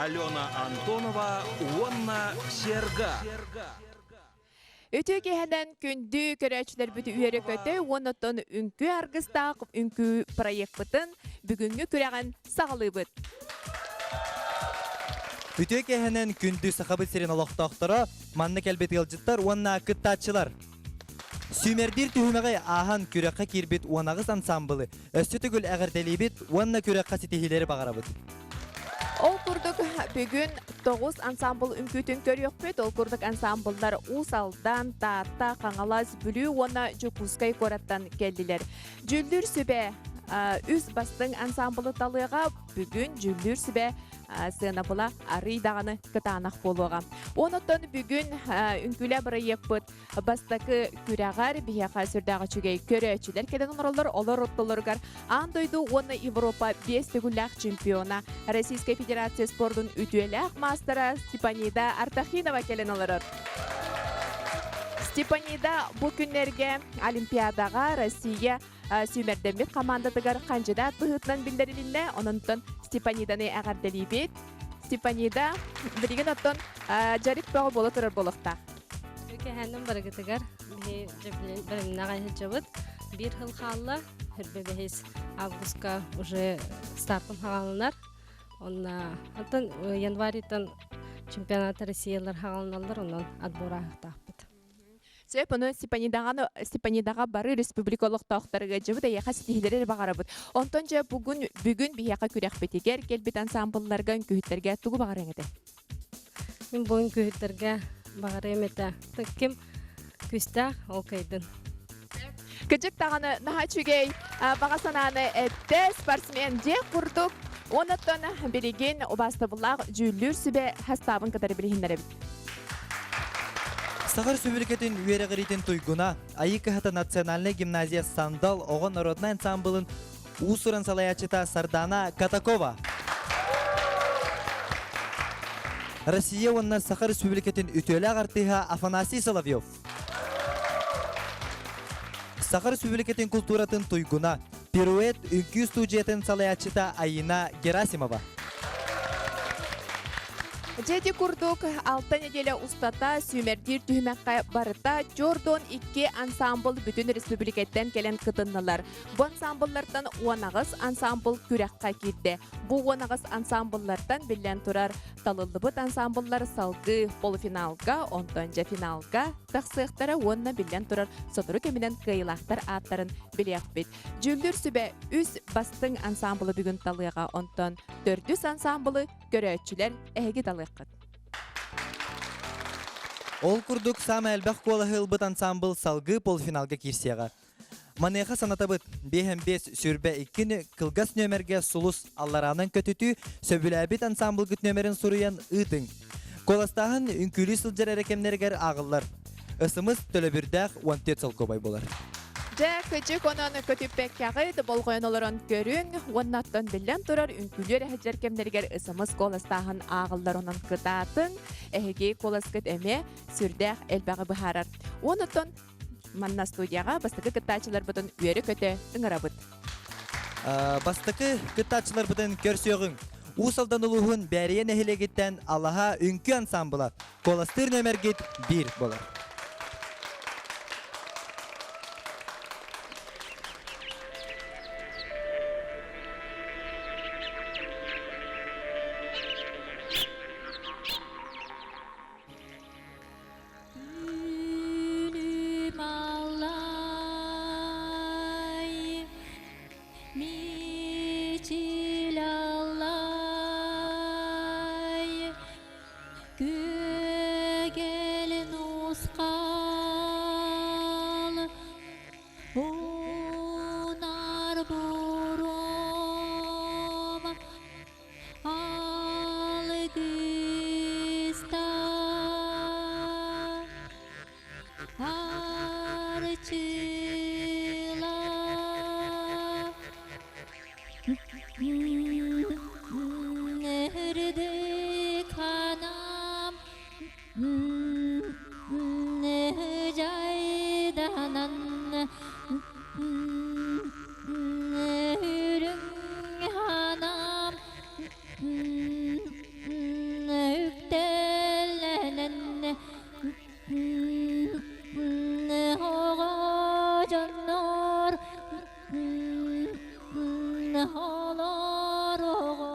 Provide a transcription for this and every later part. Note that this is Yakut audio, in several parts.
Алена Антонова уонна Серга. Үтүө киэһэнэн күндү көрөөччүлэрбит үөрэ-көтө уонна оттон үҥкүү аргыстаах үҥкүү проекпытын бүгүҥҥү күрэҕин саҕалыыбыт. Үтүө киэһэнэн күндү Сахабыт сирин олохтоохторо, манна кэлбит ыалдьыттар уонна кыттааччылар. Сүүмэрдиир түһүмэҕи ааһан күрэххэ киирбит 18 ансаамбылы өссө төгүл эҕэрдэлиибит уонна күрэххэ ситиһиилэри баҕарабыт. Ол курдук бүгүн тоҕус ансаамбыл үҥкүүтүн көрүөхпүт. Ол курдук ансаамбыллар Уус Алдан, Таатта, Хаҥалас, Бүлүү уонна Дьокуускай куораттан кэллилэр. Дьүүллүүр сүбэ үс бастыҥ ансаамбылы талыаҕа. Бүгүн дьүүллүүр сүбэ сыанабыла арыый даҕаны кытаанах буолуоҕа. Онон бүгүн үҥкүүлэ бырайыакпыт Бастакы күрэҕэр биһиэхэ сүрдээх үчүгэй көрөөччүлэр кэлэн олороллор. Олор ортолоругар аан дойду уонна Европа биэс төгүллээх чемпиона, Российскай Федерация спордун үтүөлээх маастара Степанида Артахинова кэлэн олорор. Степанида бу күннэргэ Олимпиадаҕа Россия сүүмэрдэммит хамаандатыгар хандьыдаат быһыытынан биллэрилиннэ. Онон Степаниданы эҕэрдэлиибит. Степанида билигин оттон дьарык бөҕө буола турар буолуохтаах. Кэһээннэн барыгытыгар биһи бэлэмнээх сылдьабыт. Биир сыл хаалла, хүрбэ бэһис августка уже стартым хааланар. Онна онтон январьтан чемпионат Россиялар хааланаллар, онон отбор ааһыктаахпыт. Сөп, ону Степанидаҕа, Степанидаҕа бары республика олохтоохторугар дьыбыт эйиэхэ ситиһиилэри эрэ баҕарабыт. Онтон дьэ бүгүн бүгүн биһиэхэ күрэхпитигэр кэлбит ансамблларга, үҥкүүһүттэргэ тугу баҕарыаҥ этэ? Мин бу үҥкүүһүттэргэ баҕарыам этэ. Ким күүстээх, ол кыайдын. Кыдьык даҕаны наһаа үчүгэй баҕа санааны эттэ спортсмен дьиэ курдук. Онуттан билигин убаастабыллаах дьүүллүүр сүбэ хастаабын кытары билиһиннэрэбит. Саха Өрөспүүбүлүкэтин үөрэҕириитин туйгуна, Айыы кыһата национальнай гимназия «Сандал» оҕо народнай ансамблын уус-уран салайааччыта Сардана Катакова. Россия уонна Саха Республикатын үтүөлээх артыыһа Афанасий Соловьев. Саха Республикатын култууратын туйгуна, Пируэт үҥкүү студиятын салайааччыта Айина Герасимова. Дьэти курдук алта неделя устата сүүмэрдиир түһүмэххэ барыта Чордон икки ансамбл бүтүн республикаттан кэлэн кытыннылар. Бу ансамбллартан 18 ансамбл күрэххэ киирдэ. Бу 18 ансамбллартан биллэн турар талыллыбыт ансамбллар салгыы полуфиналга, онтон дьэ финалга тахсыахтара уонна биллэн турар сотору кэминэн кыайыылаахтар ааттарын билиэхпит. Дьүүллүүр сүбэ үс бастыҥ ансамблы бүгүн талыаҕа, онтон төрдүс ансамблы көрөөччүлэр эһиги талыаххыт. Ол курдук саамай элбэх куолаһы ылбыт ансамбл салгыы полуфиналга киирсиэҕэ. Маныаха санатабыт, 5 22 кылгас нүөмэргэ сулус аллараанан көтүтүү сөбүлээбит ансамблгыт нүөмэрин суруйан ыытыҥ. Куоластааһын үҥкүүлүү сылдьар эрэ кэмнэригэр ааҕыллар. СМС төлөбүрдээх 14 солкуобай буолар. Дьэ, кыдьык онон көтүппэккэҕит, болҕойон олорон көрүҥ уонна оттон биллэн турар үҥкүүлүөр эһэдьэр кэмнэригэр СМС куоластааһын ааҕыллар онон кытаатыҥ, эһиги куоласкыт эмиэ сүрдээх элбэҕи быһаарар. Уонуттан Манна студияҕа бастакы кыттааччыларбытын үөрэ-көтө ыҥырабыт. Бастакы кыттааччыларбытын көрсүөҕүҥ. Уус Алдан улууһун Бээрийэ нэһилиэгиттэн Алаһа үҥкүү ансаамбыла куоластыыр нүөмэргит биир буолар. Күнүм аллай, мичил аллай, күөгэл нусхал, унар бурум, Алгыста арчыла Нерде канам жайданан Олороҕун.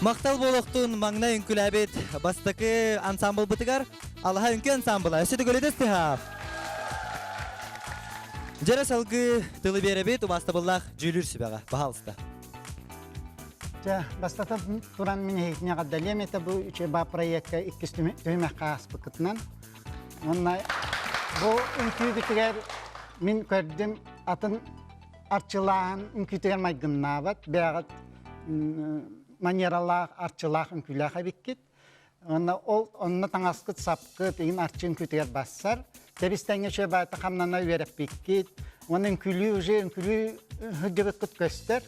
Махтал буолуохтун маҥнай үҥкүлээбит бастакы ансамблбытыгар Алаһа үҥкүү ансамбла өссө төгүлүтэ тыһаах. Дьэрэ салгыы тылы биэрэбит убаастабыллаах дьүүлүүр сүбэҕэ. Пожалуйста. Дьэ, бастатан туран мин эһигини эҕэрдэлиэм этэ бу үчүгэй проекка иккис түһүмэххэ ааспыккытынан. Уонна бу үҥкүүгүтүгэр мин көрдүм атын арчылааһын үҥкүүтүгэр майгыннаабат, бэйэҕит манералаах, арчылаах үҥкүүлээх эбиккит. Уонна ол онно таҥаскыт, сапкыт, игин арчы үҥкүүтүгэр бассар. Тэбис-тэҥҥэ үчүгэй баайта хамнана үөрэппиккит. Уонна үҥкүүлүү уже үҥкүүлүү сылдьыбыккыт көстөр.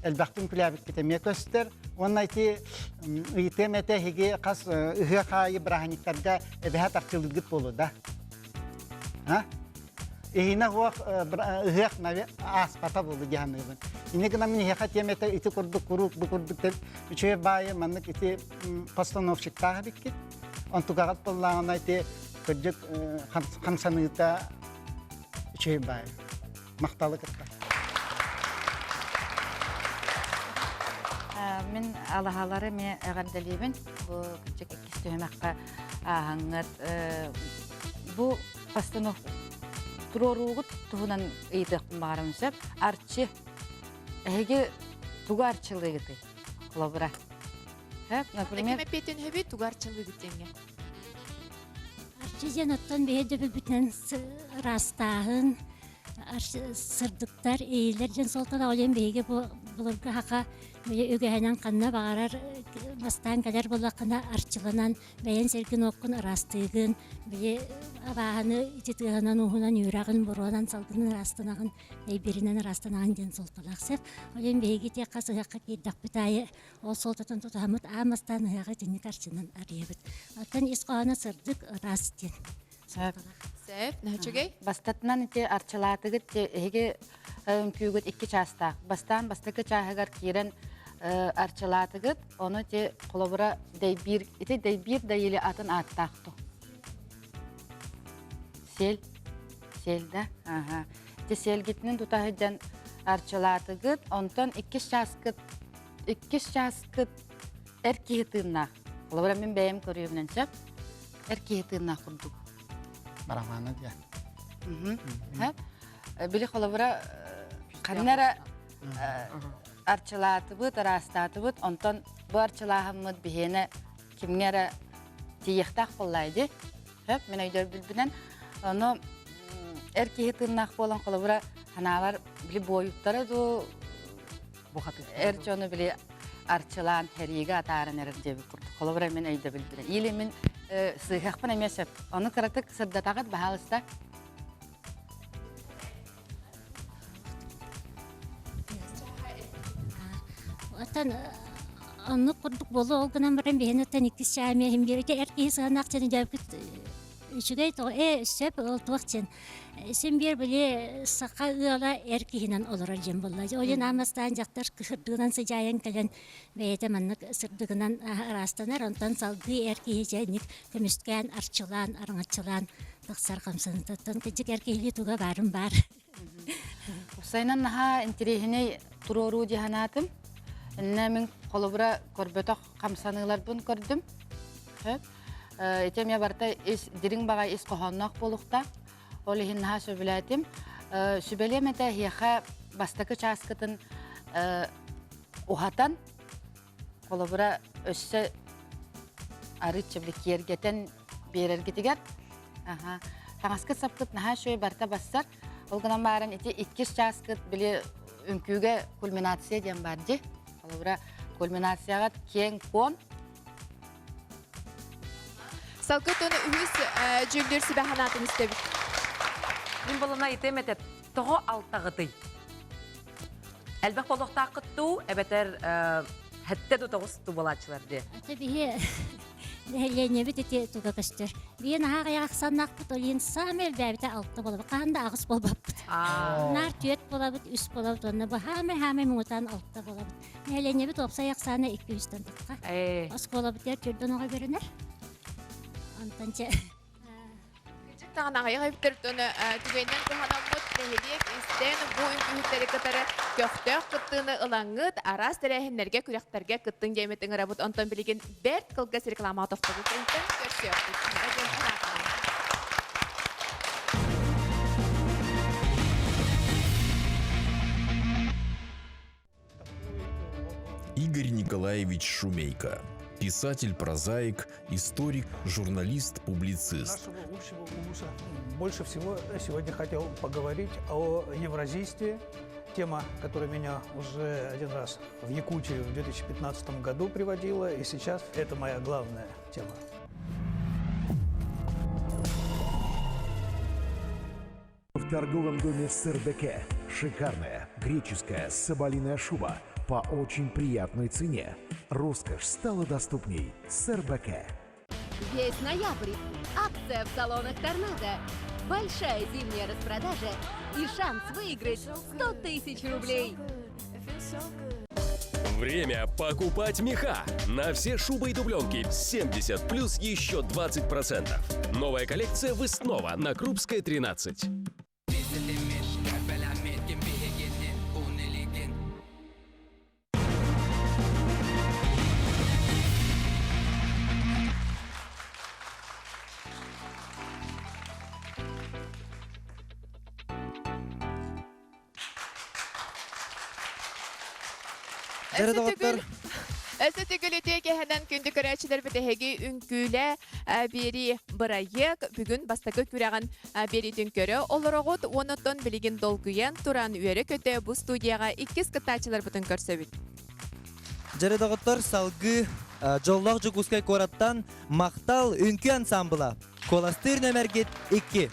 Элбэхтик үҥкүүлээбиккит эмиэ көстөр. Уонна ити ыйытыам этэ эһиги хас ыһыах аайы бырааһынньыктарга эбэһээт арчылыыргыт буолуо да? А? Иһинэ суох ыһыах ааспата буолу дии саныыбын. Инньэ гынан мин эһиэхэ этиэм этэ ити курдук куруук бу курдук үчүгэй баайы маннык ити постановщиктаах эбиккит. Онтугаҕыт буоллаҕына ити кырдьык хамсаныыта үчүгэй баайы. Махталы кытта. Мин алаһалары эмиэ эҕэрдэлиибин. Бу кырдьык иккис түһүмэххэ ааһаҥҥыт бу постанов туруоруугут туһунан ыйытыахпын баҕарабын сөп. Арчы. Эһиги тугу арчылыыгытый? Холобура. Например, эппиэтин хөбү тугу арчылыыгыт диэҥҥэ? Арчы диэн оттон биһи дөбүбүтүнэн ыраастааһын, Сырдыктар, иилэр диэн суолталаах. Ол иһин биһиги бу былыргы саха үгэһинэн ханна баҕарар бастаан кэлэр буоллаххына арчыланан бэйэн сиргин-уоккун ыраастыыгын, били абааһыны ити тыаһынан ууһунан үүрэҕин, буруонан салгынын ыраастанаҕын, дэйбииринэн ыраастанаҕын диэн суолталаах сөп. Ол иһин биһиги ити хас ыһыахха киирдэхпит аайы ол суолтатын тутуһаммыт аан бастаан ыһыаҕы итинник арчынан арыйабыт. Оттон ис хоһооно сырдык, ыраас диэн. Сөп. Сөп, үчүгэй. Бастатынан ити арчылаатыгыт эһиги үҥкүүгүт икки чаастаах. Бастаан бастакы чааһыгар киирэн арчылаатыгыт, ону ити холобура дэйбиир, ити дэйбиир да или атын ааттаах ту. Сел, сел да, аха. Ити селгитинэн тута сылдьан арчылаатыгыт, онтон иккис чааскыт, иккис чааскыт эр киһи тыыннаах. Холобура мин бэйэм көрүүбүнэн сөп. Эр киһи тыыннаах курдук. Барабана диэн. Били холобура ханна эрэ арчылаатыбыт, ыраастаатыбыт, онтон бу арчылааһыммыт биһиэнэ кимҥэ эрэ тиийиэхтээх буоллаа дии. Сөп, мин өйдөрбүлбүнэн. Ону эр киһи тыыннаах буолан холобура ханаалар били буойуттара дуу эр дьону били арчылаан хэриигэ атааран эрэр диэбит курдук. Холобура мин өйдөбүлбүнэн. Или мин сыыһахпын эмиэ сөп. Ону кыратык сырдатаҕыт, баһаалыста. Оттон оннук курдук буолуо ол гынан баран биһиэн оттон иккис чаамия иһин биэрите эр киһи сыһыаннаах дьэни дьээбиккит үчүгэй тоҕо ээ сөп ол туох диэн син биэр били саха ыала эр киһинэн олорор диэн буолла ол иһин аан бастаан дьахтар сырдыгынан сыдьаайан кэлэн бэйэтэ маннык сырдыгынан ыраастанар онтон салгыы эр киһи дьэ инник көмүскээн арчылаан араҥаччылаан тахсар хамсаныытыттан кырдьык эр киһилии туга баарын баар Уопсайынан наһаа интэриэһинэй туруоруу дии санаатым. Иннэ мин холобура көрбөтөх хамсаныыларбын көрдүм. Сөп. Ити эмиэ барыта ис дириҥ баҕай ис хоһоонноох буолуохтаах. Ол иһин наһаа сөбүлээтим. Сүбэлиэм этэ эһиэхэ бастакы чааскытын уһатан, холобура өссө арыычча били киэргэтэн биэрэргитигэр аха таҥаскыт сапкыт наһаа үчүгэй барыта бассар. Ол гынан баран ити иккис чааскыт били үҥкүүгэ кульминация диэн баар дии. Холобура кульминацияҕа киэҥ куон Салгытын үһүс дьүүллүүр сүбэ санаатын истэбит. Мин болона итем этэ тоҕо алтаҕытый? Элбэх болуохтааххыт дуу, эбэтэр хэттэ ду тоҕус туу буолааччылар дии. Ата биһи нэһилиэнньэбит ити туга көстөр. Биһи наһаа аҕыйах ахсааннаахпыт, ол иһин саамай элбээбитэ алта буолабыт. Хаһан да аҕыс буолбаппыт. Наар түөрт буолабыт, үс буолабыт уонна бу хаамай-хаамай муҥутаан алта буолабыт. Нэһилиэнньэбит уопсай ахсаана 200-тэн тахха. Оскуолабытыгар түрдэн оҕо үөрэнэр. Онтон чэ Кырдьык даҕаны аҕыйах эбиттэр түгэнинэн туһанаммыт нэһилиэк истэн бу үҥкүүһүттэри кытары көхтөөх кыттыыны ылаҥҥыт араас тэрээһиннэргэ, күрэхтэргэ кыттыҥ диэммит ыҥырабыт. Онтон билигин бэрт кылгас рекламаҕа тохтобул кэнниттэн көрсүөхпүт. Игорь Николаевич Шумейко. Писатель-прозаик, историк, журналист, публицист. Больше всего сегодня хотел поговорить о евразийстве. Тема, которая меня уже один раз в Якутию в 2015 году приводила, и сейчас это моя главная тема. В торговом доме Сырбеке шикарная греческая соболиная шуба по очень приятной цене. Роскошь стала доступней. Сырбеке. Весь ноябрь. Акция в салонах «Торнадо». Большая зимняя распродажа и шанс выиграть 100 тысяч рублей. Время покупать меха. На все шубы и дубленки 70 плюс еще 20%. Новая коллекция Выснова на Крупской 13. Дьэ доҕоттор. Өссө төгүл үтүө кэһэнэн күндү көрөөччүлэрбит эһиги үҥкүүлэ биэрии бырайыак бүгүн бастакы күрэҕин биэриитин көрө олороҕут. Уонуттан билигин долгуйан туран үөрэ-көтө бу студияҕа иккис кыттааччыларбытын көрсөбүт. Дьэрэ доҕоттор салгыы Дьоллоох Дьокуускай куораттан Махтал үҥкүү ансамбла Куоластыыр нөмэргит 2.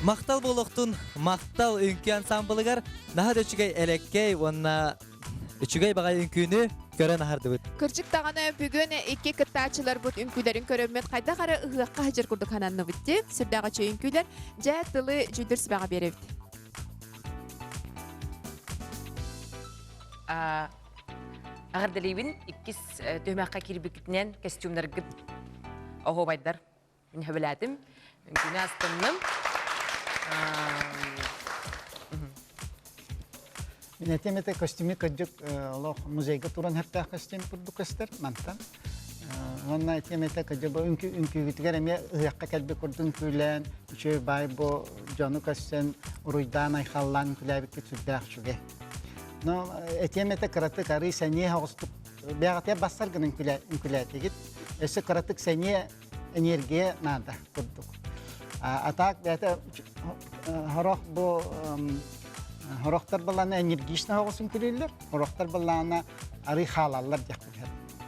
Махтал буолуохтун Махтал үҥкүү ансамблыгар наһаа да үчүгэй элэккэй уонна үчүгэй баҕайы үҥкүүнү көрөн аһардыбыт. Кырдьык даҕаны бүгүн икки кыттааччыларбыт үҥкүүлэрин көрөммүт хайдах эрэ ыһыахха сылдьар курдук сананныбыт дии. Сүрдээх үчүгэй үҥкүүлэр. Дьэ, тылы дьүүллүүр сүбэҕэ биэрэбит. Аҕырдалиибин иккис түһүмэххэ киирбиккитинэн костюмнаргыт оһуобайдар Мин сөбүлээтим. Үҥкүүнү астынным. Мин этим это костюмы кырдьык олох музейга туран хэптээх костюм курдук көстөр мантан. Уонна этим это кырдьык бу үҥкүүгүтүгэр эмиэ ыһыахха кэлбит курдук үҥкүүлээн, үчүгэй баай бу дьону көрсөн, уруйдаан айхаллаан үҥкүүлээбиккит сүрдээх үчүгэй. Но этиэм этэ кыратык арыы сэниэ оҕустук бэҕэтэ бассар гынан үҥкүүлээтигит. Өссө кыратык сэниэ энергия наада курдук. А так бэйэтэ сорох бу. Хорохтор балаана энергично оҕус үҥкүүлүүллэр, хорохтор балаана арый хаалаллар диэхпин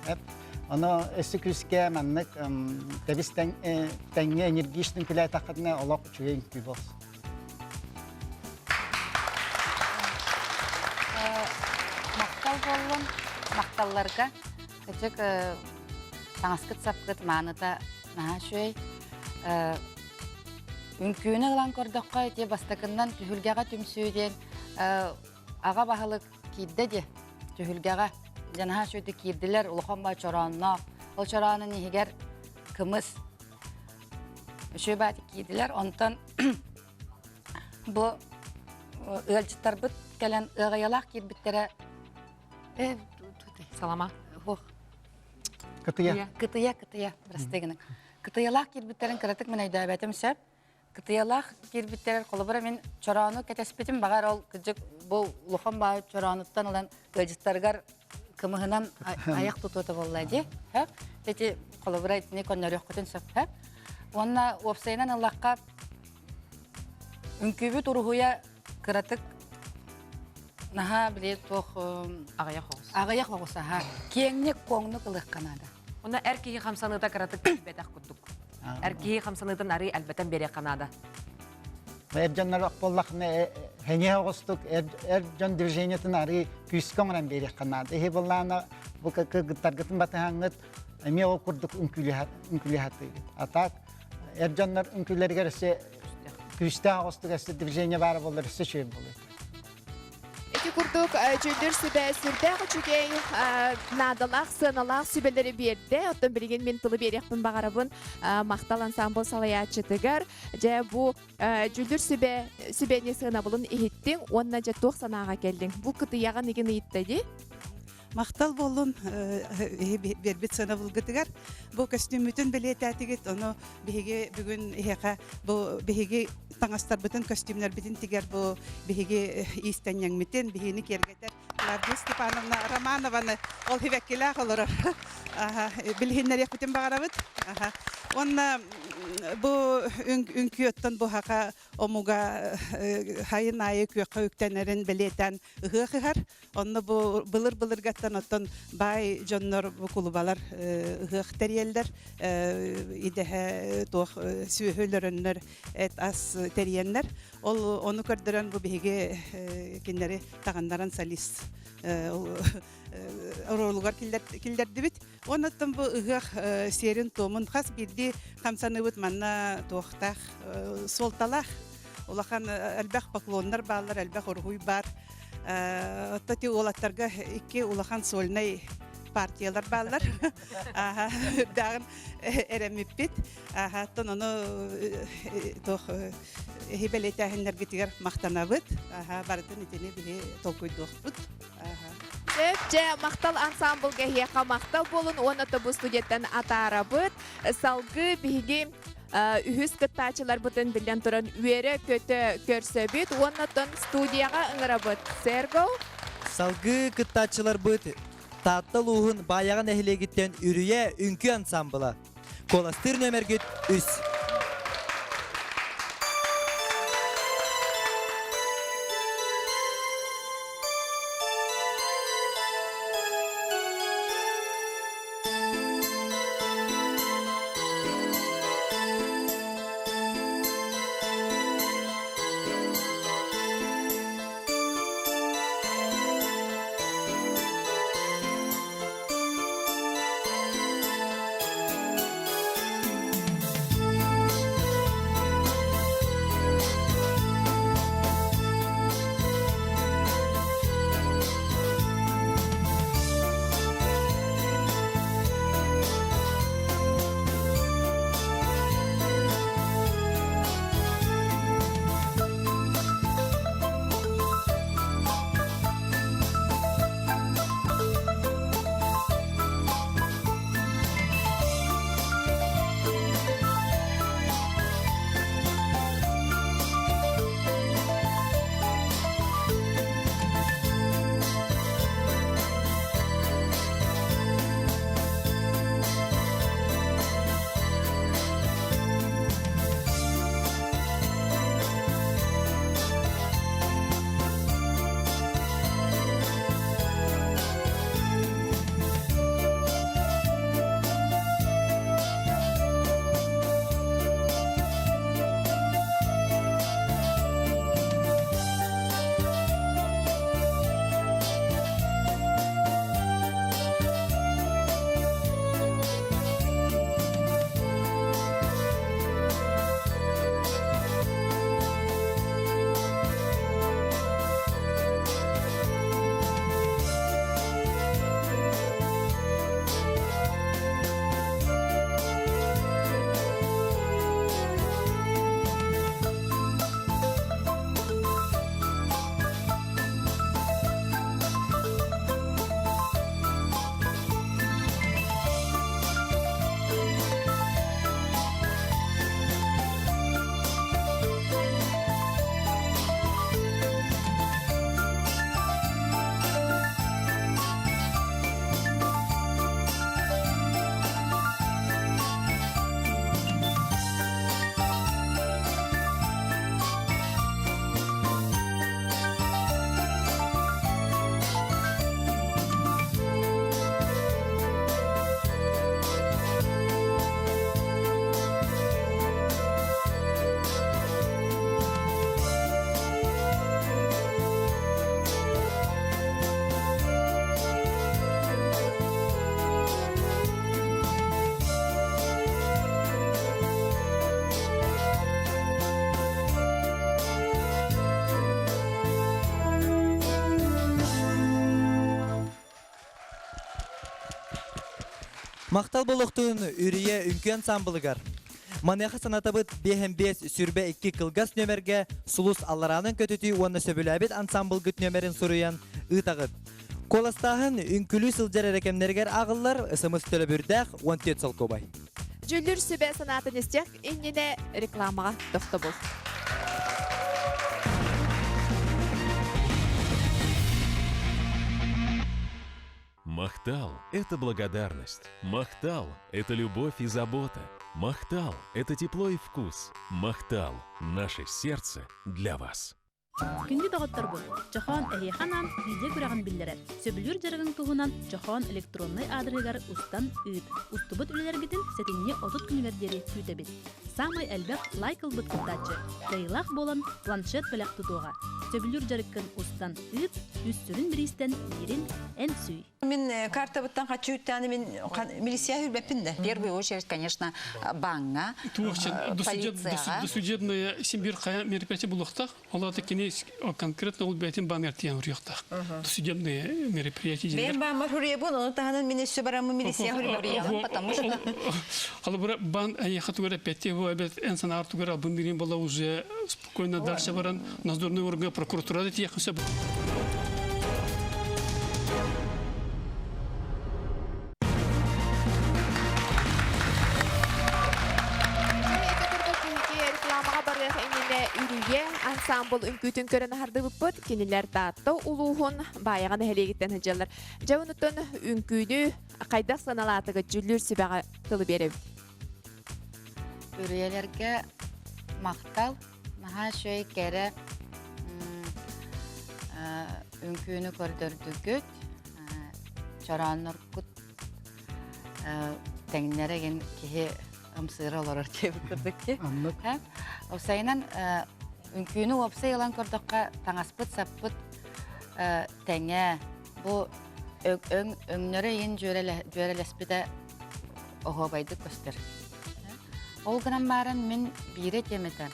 сөп. Ону өссө күүскэ маннык тэбис тэҥҥэ энергично үҥкүүлээтэххитинэ олох үчүгэй үҥкүү буолсу. Махтал буоллун, махталларга. Кычык таҥаскыт сапкыт мааныта наһаа үчүгэй. Үҥкүүнү ылан көрдөххө, ити бастакыннан түһүлгэҕэ түмсүү диэн аҕа баһылык киирдэ дии түһүлгэҕэ. Дьэ наһаа үчүгэйдик киирдилэр, улахан баа чороонноох. Ол чороонун иһигэр кымыс. Үчүгэй баатык киирдилэр. Онтон бу ыалдьыттарбыт кэлэн ыаҕайалаах киирбиттэрэ Салама. Кытыйа. Кытыйа, кытыйа, прости гына. Кытыйалаах киирбиттэрин кыратык мин өйдөөбөтүм сөп. Кытыйалаах киирбиттэрэр холобура мин чороону кэтэспитим баҕар ол кыдьык бу улахан баай чороонуттан ылан ыалдьыттарыгар кымыһынан айах тутуота буолла дии. Ити холобура итини көннөрүөххүтүн сөп. Уонна уопсайынан ыллахха үҥкүүбүт уруһуйа кыратык наһаа били туох аҕыйах оҕус аҕыйах оҕус аһа киэҥник куоҥнук ылыахха наада Онно эр киһи хамсаныыта кыратык тиийбэтэх курдук. Эр киһи хамсаныытын арый элбэтэн биэриэххэ наада. Эр дьоннор буоллахына хэниэ оҕустук эр дьон движениетын арый күүскэ оҥорон биэриэххэ наада. Иһи буоллаана бу кыргыттаргытын батыһаҥҥыт эмиэ ол курдук үҥкүүлэһэ А так эр дьоннор үҥкүүлэригэр өссө күүстээх оҕустук өссө движение баара буоллар өссө үчүгэй буолуо. Ити курдук дьүүллүүр сүбэ сүрдээх үчүгэй наадалаах, сыаналаах сүбэлэри биэрдэ. Оттон билигин мин тылы биэриэхпин баҕарабын Махтал ансамбл салайааччытыгар. Дьэ бу дьүүллүүр сүбэ сүбэни сыанабылын иһиттиҥ уонна дьэ туох санааҕа кэллиҥ? Бу кытыйаҕын игин ыйытта дии. Махтал буоллун биэрбит сыанабылгытыгар. Бу көстүүммүтүн бэлиэтээтигит, ону биһиги бүгүн иһиэхэ бу биһиги таҥастарбытын, көстүүмнэрбитин тигэр бу биһиги иистэнньэҥмитин, биһигини киэргэтэр Клавдия Степановна Романованы ол хибэккилээх олорор билиһиннэриэхпитин баҕарабыт. Уонна бу үҥкүү оттон бу хака омуга хайын аайы күөххэ үктэнэрин бэлиэтээн ыһыах ыһар. Онно бу былыр-былыргаттан оттон баай дьоннор бу кулубалар ыһыах тэрийэллэр, идэһэ туох сүөһү өлөрөннөр эт ас тэрийэннэр. Ол ону көрдөрөн бу биһиги кинилэри таҕыннаран солист оруолугар киллэрдибит. Оннуттан бу ыһыах сиэрин-туомун хас биирдии хамсаныыбыт манна туохтаах суолталаах. Улахан элбэх поклоннар бааллар, элбэх уруһуй баар. Оттон ити уолаттарга икки улахан сольнай партиялар бааллар. Аха, үрдээҕин эрэммиппит. Аха, оттон ону туох эһи бэлиэтээһиннэргитигэр махтанабыт. Аха, барытын итини биһи толкуйдуохпут. Сөп, дьэ, махтал ансамблга эһиэхэ махтал буолун уонна тобу студияттан атаарабыт. Салгыы биһиги үһүс кыттааччыларбытын биллэн туран үөрэ-көтө көрсөбүт уонна оттон студияҕа ыҥырабыт. Серго? Салгыы кыттааччыларбыт Таатта улууһун Баайаҕа нэһилиэгиттэн Үрүйэ үҥкүү ансамбла. Куоластыыр нүөмэргит үс. Махтал буолуохтун Үрүйэ үҥкүү ансаамбылыгар. Маныаха санатабыт 5 22 кылгас нүөмэргэ Сулус аллараанан көтүтүү уонна сөбүлээбит ансаамбылгыт нүөмэрин суруйан ыытаҕыт. Куоластааһын үҥкүлүү сылдьар эрэ кэмнэригэр ааҕыллар СМС төлөбүрдээх 14 солкуобай. Дьүүллүүр сүбэ санаатын истиэх иннинэ рекламаҕа тохтобул. Махтал – это благодарность. Махтал – это любовь и забота. Махтал – это тепло и вкус. Махтал – наше сердце для вас. Күндү доҕотторбут, Чохоон эһиэхэ анаан видео күрэҕин биллэрэр. Сөбүлүүр дьарыгыҥ туһунан Чохоон электроннай аадырыһыгар устан ыыт. Устубут үлэлэргитин сэтинньи 30 күнүгэр диэри күүтэбит. Саамай элбэх лайк ылбыт кыттааччы кыайыылаах буолан планшет бэлэх тутуоҕа. Сөбүлүүр дьарыккын устан ыыт, үс сүрүн бириистэн биирин эн сүүй. Мин картабыттан хаччы үттэни мин милиция хүрбэппин да. В первую очередь, конечно, баҥҥа, полицияҕа. Досудебное син биир хайа мероприятие булуохтаах. Ол аата кини конкретно ол бэйэтин баан эртийэн уруйуохтаах. Досудебное мероприятие Бэйэм бааммар хуруйабын, ону таһынан мин өссө бараммын милиция хуруйабын, потому что Холобура баан эйиэхэ тугар эппэттиэ бу эбэт эн санаар тугар албын бириин була уже спокойно дальше баран надзорный орган прокуратура да тиийиэххэ сөп. Рекламаҕа барыах иннинэ Үрүйэ ансаамбыл үҥкүүтүн көрөн аһардыбыппыт. Кинилэр Таатта улууһун Баайаҕа нэһилиэгиттэн сылдьаллар. Дьэ онуттан үҥкүүнү хайдах сыаналаатыгыт дьүүллүүр сүбэҕэ тылы биэрэбит. Үрүйэлэргэ махтал, наһаа үчүгэй кэрэ үҥкүүнү көрдөрдүгүт, чороонноргут тэҥнэрэ игин киһи ымсыыра олорор диэбит курдук ки. Уопсайынан үҥкүүнү уопсай ылан көрдөххө таҥаспыт-саппыт тэҥэ бу өҥ өҥнөрө иин дьүөрэлэспитэ оһуобайдык көстөр. Ол гынан баран мин биирэ тиэмэтэ.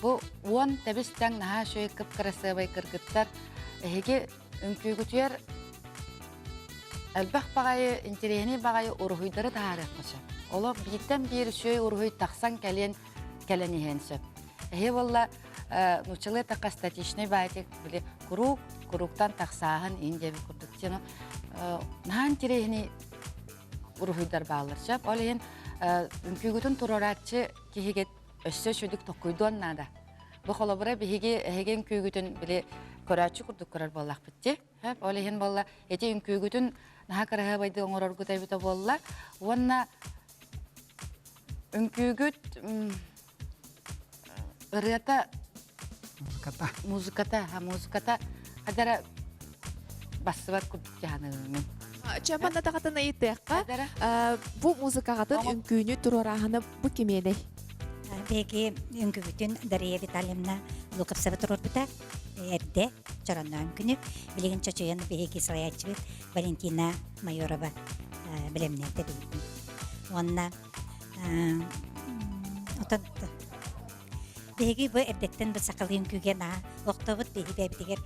Бу уон тэбис тэҥ наһаа үчүгэй кып-кырасыабай кыргыттар эһиги үҥкүүгүтүгэр элбэх баҕайы интэриэһинэй баҕайы уруһуйдары таһаарыахха сөп. Олох бииртэн биир үчүгэй уруһуй тахсан кэлиэн кэлэн иһиэн сөп. Эһи буолла нууччалыы эттэххэ статичный баайтик били куруук курууктан тахсааһын ин диэбит курдук диэн наһаа интэриэһинэй уруһуйдар бааллар сөп. Ол иһин үҥкүүгүтүн туруорааччы киһигит өссө үчүгдүк токкуйдуон наада. Бу холобура биһиги эһиги үҥкүүгүтүн били көрөөччү курдук көрөр буоллахпыт дии. Ол иһин буолла ити үҥкүүгүтүн наһаа кыраһыабайдык оҥороргут эбитэ буолла. Уонна үҥкүүгүт ырыата музыката музыката музыката хадара бассыбат курдук дьаһаныбын Чаманна таҕатын ыйытыахха бу музыкаҕатын үҥкүүнү туруорааһыны бу кимиэнэй? Биһиги үҥкүүбүтүн Дария Витальевна Луковцева туруорбута эрдэ чоронноон күнү. Билигин чочуйан биһиги салайааччыбыт Валентина Майорова бэлэмнээтэ билигин. Уонна отон биһиги бу эрдэттэн бу сахалыы үҥкүүгэ наһаа охтобут биһиги бэйэбитигэр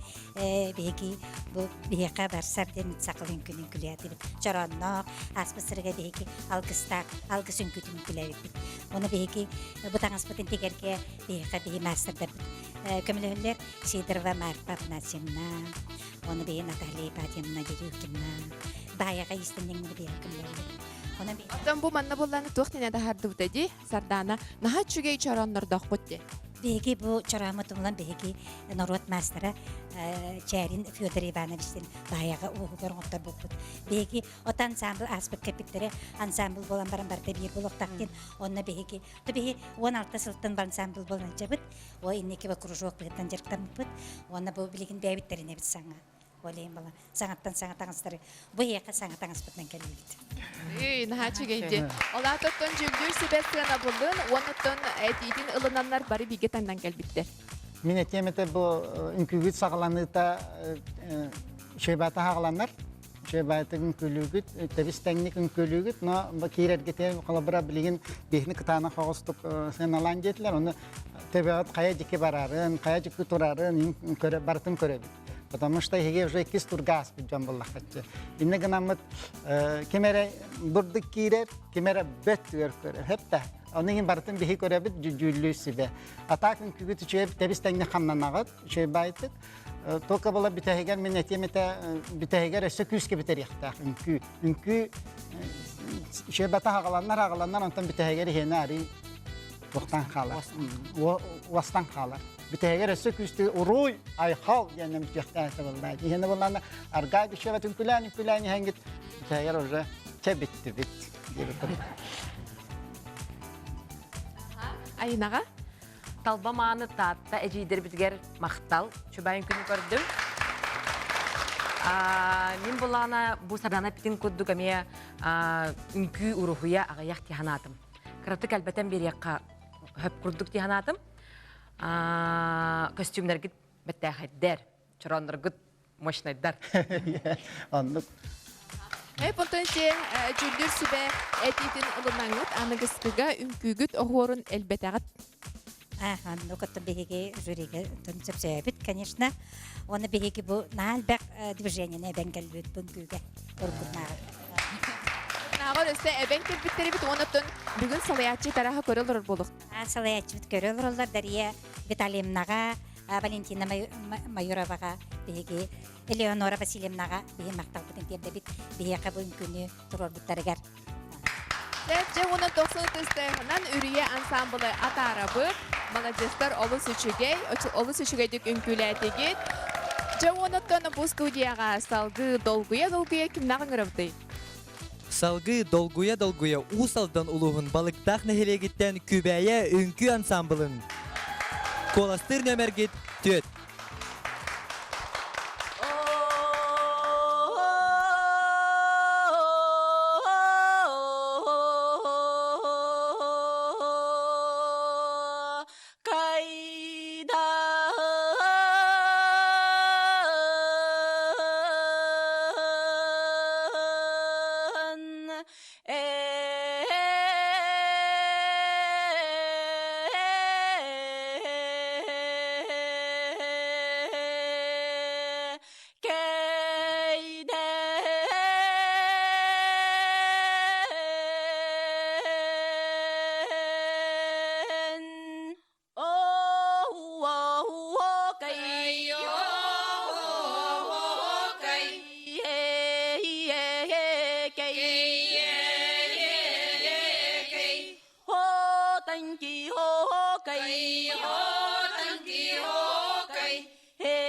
биһиги бу биһиэхэ барсар диэн сахалыы үҥкүүнү үҥкүүлээтибит чороонноох ааспыт сырыга биһиги алгыстаах алгыс үҥкүүтүн үҥкүүлээбиппит уонна биһиги бу таҥаспытын тигэргэ биһиэхэ биһи маастардарбыт көмөлөһөллөр Сидорова Марфа Афанасьевна уонна биһи Наталья Ипатьевна Дерюкина баайаҕа иистэнньэҥнэр биһиэхэ көмөлөһөллөр Оттон бу манна буоллааны туох диэн таһаардыбыта дии, Сардаана, наһаа үчүгэй чорооннордоохпут дии. Биһиги бу чорооммут умлан биһиги норуот маастара Чээрин Федор Ивановичтин баайаҕа уоһугар оҥотторбуппут. Биһиги от ансамбл ааспыт кэппиттэрэ ансамбл буолан баран барыта биир буолуохтаах диэн онно биһиги то биһи 16 сылтан ансамбл буолан сылдьабыт. О инники кружок быһыттан дьарыктаммыппыт. Уонна бу билигин бэйэбиттэринэбит саҥа. Ол иһин була саҥаттан саҥа таҥастары бу эһиэхэ саҥа таҥаспытынан кэллибит. Үй, наһаа үчүгэй дии. Ол аатыттан дьүүллүүр сүбэ сыанабылын уонуттан этиитин ылынаннар бары бииргэ таҥнан кэлбиттэр. Мин этиэм этэ бу үҥкүүгүт саҕаланыыта шөйбата хаҕаланар. Шөйбатык үҥкүүлүүгүт, тэбис тэҥник үҥкүүлүүгүт, но киирэргитин холобура билигин биһини кытаанах оҕустук сыаналаан диэтилэр, ону төбөҕүт хайа дьики барарын, хайа дьики турарын барытын көрөбүт. Потому что эһиги уже иккис турга ааспыт дьон буоллаххытчы. Инне гынаммыт ким эрэ бурдук киирэр, ким эрэ бөт түгэр көрөр. Хэп Оны иһин барытын биһи көрөбүт дьүүллүү сүбэ. Атаак үҥкүүгүт үчүгэй тэбис тэҥне хамнанаҕыт, үчүгэй баайтык. Только була бүтэһигэр мин этиэм этэ бүтэһигэр өссө күүскэ бүтэриэхтээх үҥкүү. Үҥкүү үчүгэй бата хаҕаланнар хаҕаланнар онтон бүтэһигэр иһиэнэ арый туохтан хаалар. Уостан хаалар. Бүтэһигэр өссө күүстүү уруй, айхал диэннэн бүтүөхтээх этэ буоллаа. Иһиэнэ буоллаана аргаа күчүөбэт үҥкүлээн үҥкүлээн иһэнгит бүтэһигэр уже чэ бүттүбүт диэбит Айынаҕа? Талба мааны Таатта эдьиийдэрбитигэр махтал. Чубайын күнү көрдүм. Мин булаана бу сардаана эппитин курдук эмиэ үҥкүү уруһуйа аҕыйах дии санаатым. Кыратык элбэтэн биэриэххэ хөп курдук дии санаатым. Көстүүмнэргит бэттээхэйдэр, чороонноргут мощнайдар. Оннук. Понтон си дьүүллүүр сүбэ этиитин ылынаҥҥыт аныгыскыга үҥкүүгүт оһуорун элбэтэҕит. Оннук оттон биһиги жюригэ сөпсөөбүт, конечно. Уонна биһиги бу наһаа элбэх движениени эбэн кэлбит бу үҥкүүгэ уруккутнааҕы. Нааҕар өссө эбэн кэлбиттэрибит уонна оттон бүгүн салайааччы тараһа көрө олорор буолуох. Салайааччыбыт көрө олороллор Дария Витальевнаҕа, Валентина Майороваҕа биһиги Элеонора Васильевнаҕа биһи махталбытын тиэрдэбит биһиэхэ бу үҥкүүнү туруорбуттарыгар. Дьэ уонна 90 тыстыһынан Үрүйэ ансамблы атаарабыт. Маладьыстар олус үчүгэй, олус үчүгэйдик үҥкүүлээтигит. Дьэ уонуттан бу студияҕа салгыы долгуйа-долгуйа кимнээх ыҥырабытый? Салгыы долгуйа-долгуйа Уус Алдан улууһун Балыктаах нэһилиэгиттэн Күбээйэ үҥкүү ансамблын куоластыыр нөмэргит түөт. Кайдан Кэйдэн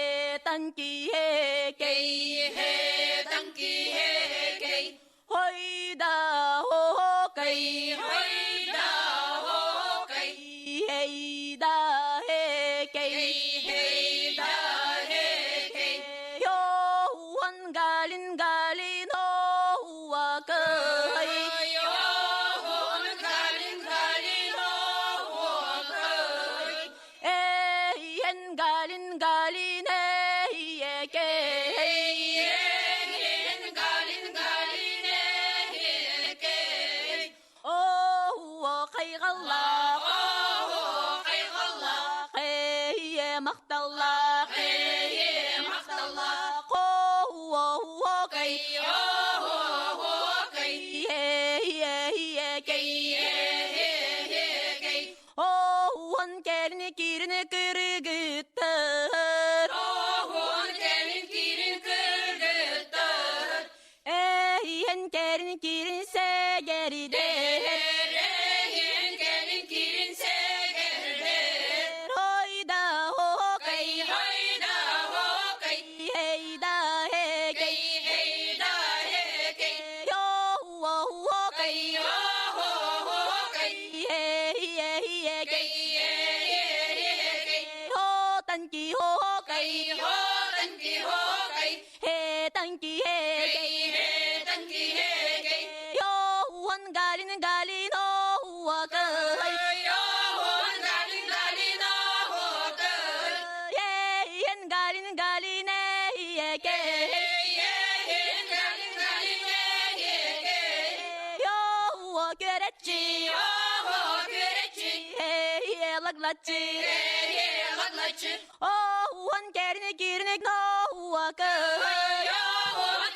оһуокай,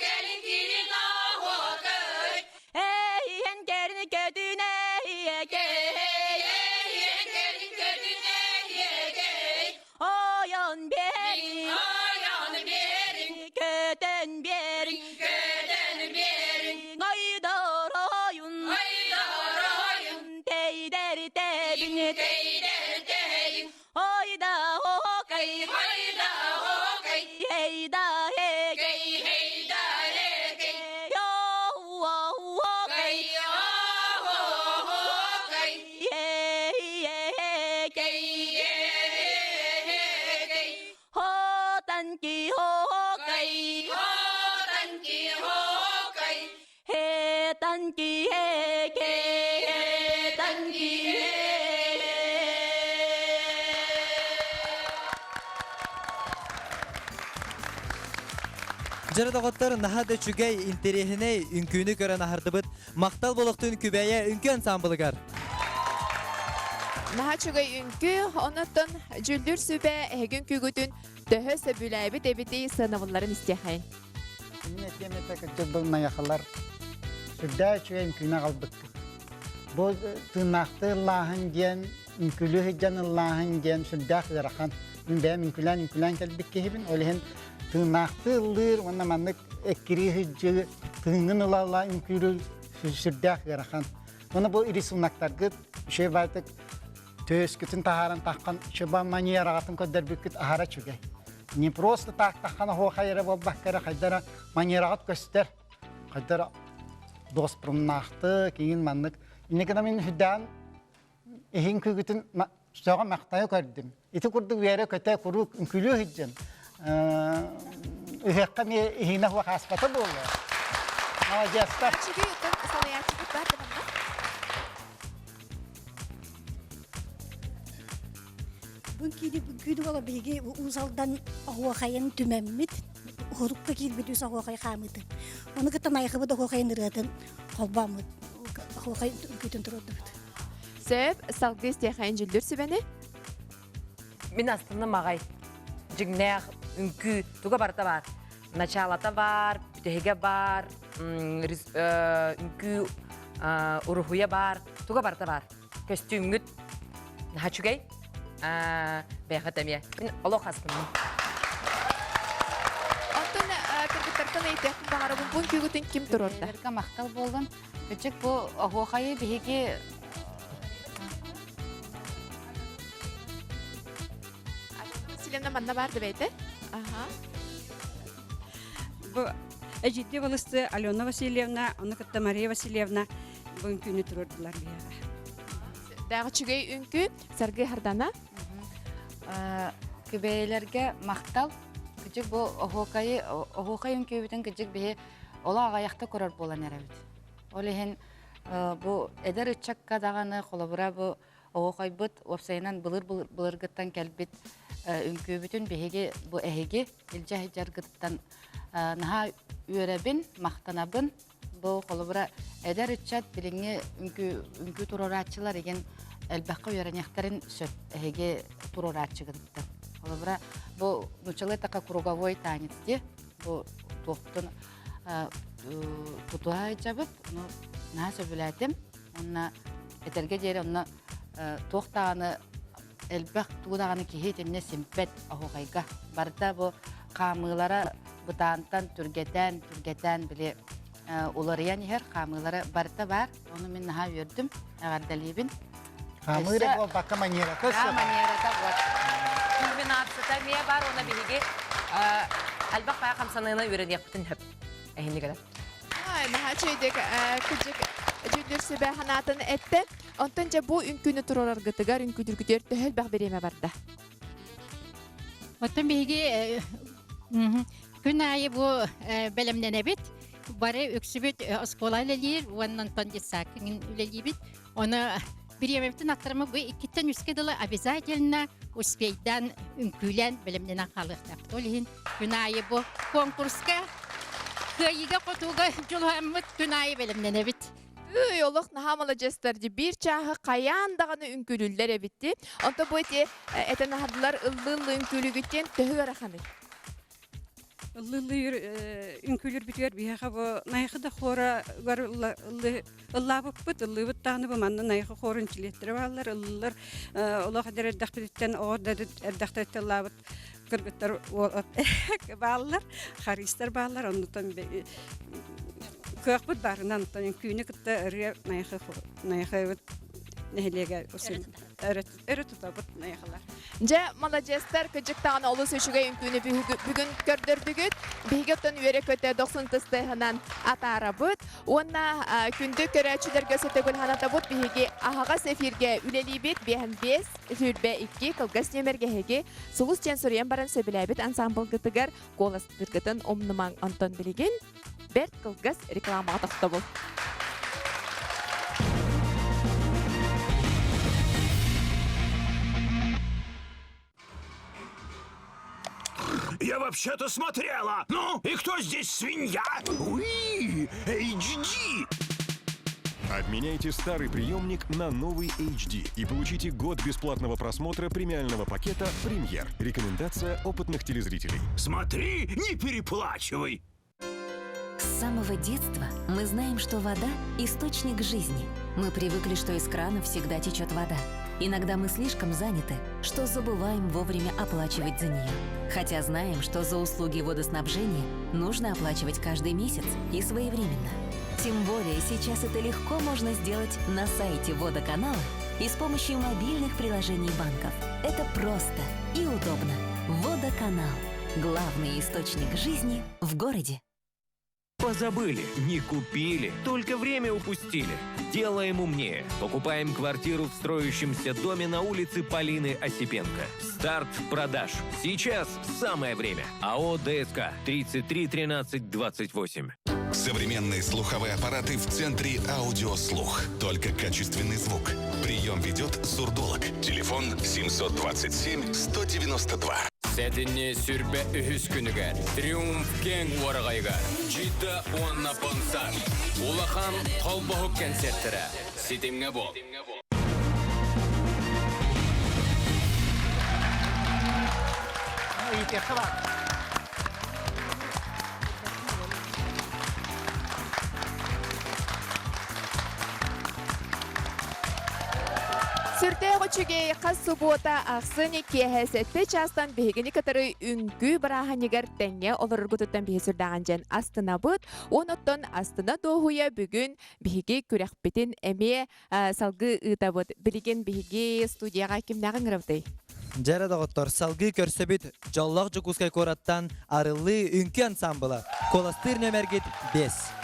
кэлин киирин оһуокай. Эйиэн кэрин көтүн эйиэкэй, эйиэн кэрин көтүн эйиэкэй. Ойон биэриҥ, ойон биэриҥ, көтөн биэриҥ, көтөн биэриҥ. Ойдоройун, ойдоройун, тэйдэр тэбиҥ, тэйдэр тэбиҥ. Ойда окай, ойда окай, хейда хекей, хейда хекей. Йо окай, окай, хей хекей. Хотан ки хокай, хотан ки хокай, хетан ки хекей, хетан ки Дьэрэ доҕоттор, наһаа да үчүгэй, интэриэһинэй үҥкүүнү көрөн аһардыбыт. Махтал болохтун Күбэйэ үҥкүү ансамблыгар. Наһаа үчүгэй үҥкүү, оннуттан дьүүллүүр сүбэ эһиги үҥкүүгүтүн төһө сөбүлээбит эбитий сыанабылларын истиэхэйин. Мин этиэм этэ кырдьык был найахалар сүрдээх үчүгэй үҥкүүнү аҕалбыккыт. Бу тыыннаахтыы ыллааһын диэн, үҥкүүлүү сылдьан ыллааһын диэн сүрдээх ыарахан. Мин бэйэм үҥкүүлээн үҥкүүлээн кэлбит киһибин. Ол иһин тыыннаахтыы ыллыыр уонна маннык эккирии сылдьыы тыыҥҥын ыла-ыла үҥкүүлүүр сүрдээх ыарахан. Уонна бу рисунактаргыт үчүгэй баайтык төскүтүн таһааран таххан үчүгэй маньераҕатын көрдөрбүккүт аһара үчүгэй. Не просто так таххан оһуохай эрэ буолбакка эрэ хайдара маньераҕыт көстөр. Хайдара доспрумнаахтык, иҥин маннык. Инникина мин сүрдээн иһин күүгүтүн сөҕө махтайа көрдүм. Ити курдук үөрэ-көтө куруук үҥкүүлүү сылдьан ыһыахха эмиэ иһиинэ суох ааспата буолуо. Молодецтар. Салайааччыбыт баар да манна? Бу кииди буола биһиги Уус Алдан оһуохайын түмэммит, уһурукка киирбит үс оһуохай хаамыытын. Ону кытта Найахыбыт оһуохайын ырыатын холбооммут, оһуохай үҥкүүтүн туруордубут. Сөп, салгыы истиэхэйин дьүллүр сүбэни. Мин астынным аҕай. Дьиҥнээх үҥкүү туга барыта баар. Началата баар, бүтэһигэ баар, үҥкүү уруһуйа баар, туга барыта баар. Көстүүмҥүт наһаа үчүгэй. Бэйэҕит эмиэ. Мин олох астынным. Онтон кыргыттартан ыйытыахпын баҕарабын, бу үҥкүүгүтүн ким туруорда? Махтал буоллун. Кычык бу оһуохайы биһиги Васильевна манна бар да бэйте. Аха. Бу эжидди балысты Алена Васильевна, ону кытта Мария Васильевна бу үҥкүүнү туруордулар биһиэхэ. Дағы үчүгэй үҥкүү Саргы Хардана. Күбэйэлэргэ махтал. Кыдьык бу оһуокайы оһуокай үҥкүүбүтүн кыдьык биһи оло аҕайахта көрөр буолан эрэбит. Ол иһин бу эдэр ыччакка даҕаны холобура бу оһуохайбыт уопсайынан былыр былыргыттан кэлбит үҥкүүбүтүн биһиги бу эһиги илдьэ сылдьаргытыттан наһаа үөрэбин, махтанабын. Бу холобура эдэр ыччат билиҥҥи үҥкүү үҥкүү туруорааччылар игин элбэххэ үөрэниэхтэрин сөп эһиги туруорааччыгытыттан. Холобура бу нууччалыы така круговой танец дии бу туохтун тутуһа сылдьабыт ону наһаа сөбүлээтим уонна этэргэ диэри онно туох даҕаны элбэх тугу даҕаны киһи итиннэ симпэт оһуохайга барыта бу хаамыылара бытаантан түргэтээн түргэтээн били уларыйан иһэр хаамыылара барыта баар ону мин наһаа үөрдүм эҕэрдэлиибин Хаамыыра буолбакка манерата Да, манерата вот. Кульминацията эмиэ бар, уонна биһиги элбэх баайа хамсаныыны үөрэниэхпитин сөп. Эһиннигэр. Ай, наһаа үчүгэйдик кырдьык дьүүллүүр сүбэ санаатын эттэ. Онтон дьэ бу үҥкүүнү туруораргытыгар, үҥкүүдүргүтүгэр төһө элбэх бириэмэ барда? Оттон биһиги күн аайы бу бэлэмнэнэбит. Бары үксүбүт оскуола үлэлиир уонна онтон детсадка үлэлиибит. Оны бириэмэбитин аттарыма бу иккиттэн үскэ дылы обязательно успейдан үҥкүүлээн бэлэмнэнэн хаалыахтаахпыт. Ол иһин күн аайы бу конкурска кыайыыга-хотууга дьулуһаммыт күн аайы бэлэмнэнэбит. Үй, олох наһаа маладьыастар дии. Биир чааһы хайаан даҕаны үҥкүүлүүллэр эбит дии. Онто бу ити этэн аһардылар ыллыы-ыллыы үҥкүүлүүгүт диэн төһө ыараханый? Ыллыы үҥкүүлүүрбүтүгэр биһиэхэ бу Найахы да хуорагар ыллаабыппыт, ыллыыбыт даҕаны бу манна Найахы хуорун чилиэттэрэ бааллар, ыллыыллар олох эдэр эрдэхпититтэн оҕо да эрдэхтэриттэн ыллаабыт кыргыттар бааллар, харистар бааллар, оннуттан кыахпыт баарынан үҥкүүнү кытта ырыа Найахы Найахыбыт нэһилиэгэ өрө тутабыт найахылар. Дьэ, маладьыастар, кыдьык даҕаны олус үчүгэй үҥкүүнү бүгүн көрдөрдүгүт. Биһиги оттон үөрэ-көтө дохсун тыстыһынан атаарабыт. Уонна күндү көрөөччүлэргэ сөтөгүл ханатабыт. Биһиги аһаҕас эфиргэ үлэлиибит. Биэһэн биэс, сүүрбэ икки кылгас нүөмэргэ эһиги Сулус диэн суруйан баран сөбүлээбит ансамблгытыгар куоластыыргытын умнумаҥ. Онтон билигин Бэрт кылгас рекламаҕа тохтобул. Я вообще-то смотрела. Ну, и кто здесь свинья? Уи, HD. Обменяйте старый приемник на новый HD и получите год бесплатного просмотра премиального пакета «Премьер». Рекомендация опытных телезрителей. Смотри, не переплачивай. С самого детства мы знаем, что вода – источник жизни. Мы привыкли, что из крана всегда течет вода. Иногда мы слишком заняты, что забываем вовремя оплачивать за нее. Хотя знаем, что за услуги водоснабжения нужно оплачивать каждый месяц и своевременно. Тем более сейчас это легко можно сделать на сайте водоканала и с помощью мобильных приложений банков. Это просто и удобно. Водоканал. Главный источник жизни в городе. Позабыли, не купили, только время упустили. Делаем умнее. Покупаем квартиру в строящемся доме на улице Полины Осипенко. Старт продаж. Сейчас самое время. АО ДСК 33 13 28. Современные слуховые аппараты в центре «Аудиослух». Только качественный звук. Прием ведет сурдолог. Телефон 727 192. Сэтинньи 23 күнүгэр Триумф киэҥ уораҕайыгар Джида уонна Понсаж улахан холбоһук кэнсиэртэрэ ситимҥэ буол. Ыйытыахха баар. Сүрдээх үчүгэй хас субуота ахсын киэһэ сэттэ чаастан биһигини кытары үҥкүү бырааһынньыгар тэҥҥэ олороргутуттан биһи сүрдээҕин дьэн астынабыт. Уон оттон астына дуоһуйа бүгүн биһиги күрэхпитин эмиэ салгыы ыытабыт. Билигин биһиги студияҕа кимнээҕи ыҥырабытый? Дьэрэ доҕоттор, салгыы көрсөбүт Дьоллоох Дьокуускай куораттан Арыллыы үҥкүү ансамбыла. Куоластыыр нөмэргит 5.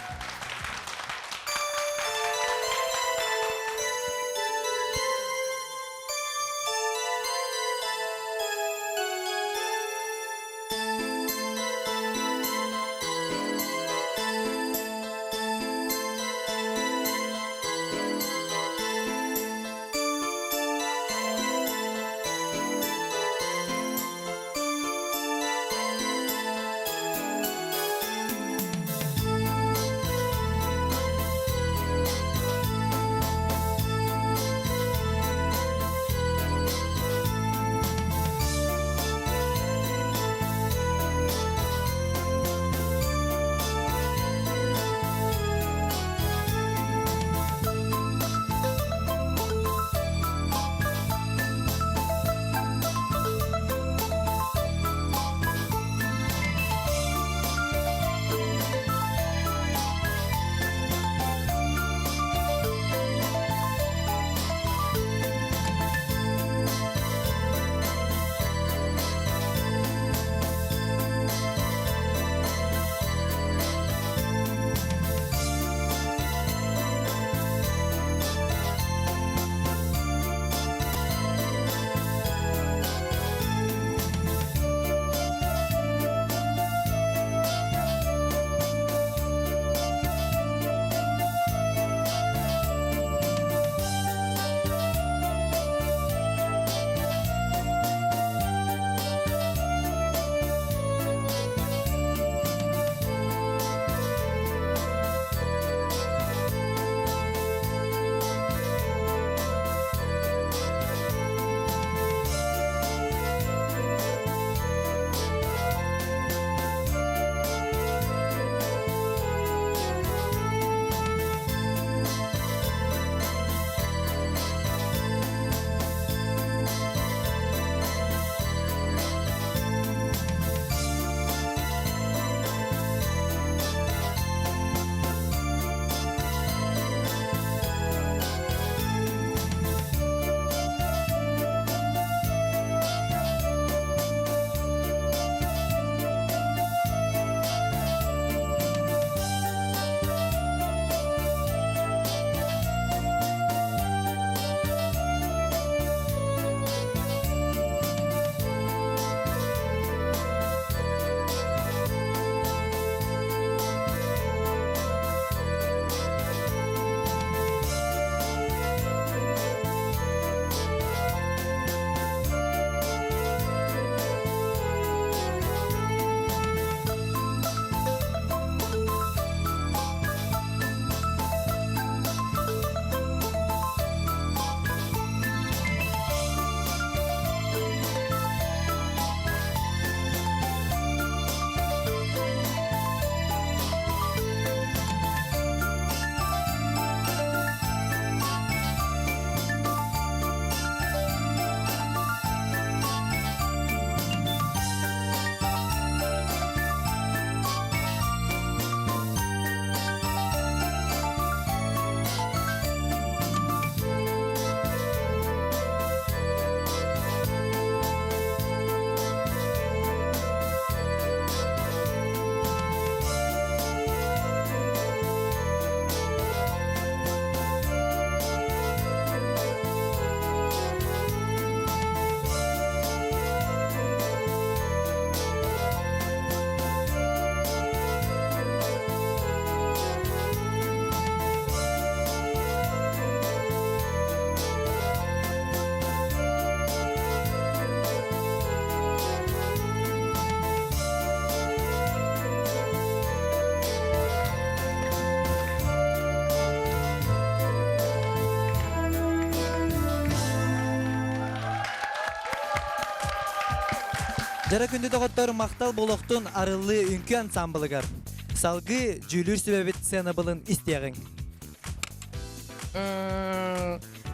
Дьара күндү доҕоттор махтал болохтун арыллыы үҥкүү ансамблыгар. Салгыы дьүүлүүр сүбэбит сыанабылын истиэҕиҥ.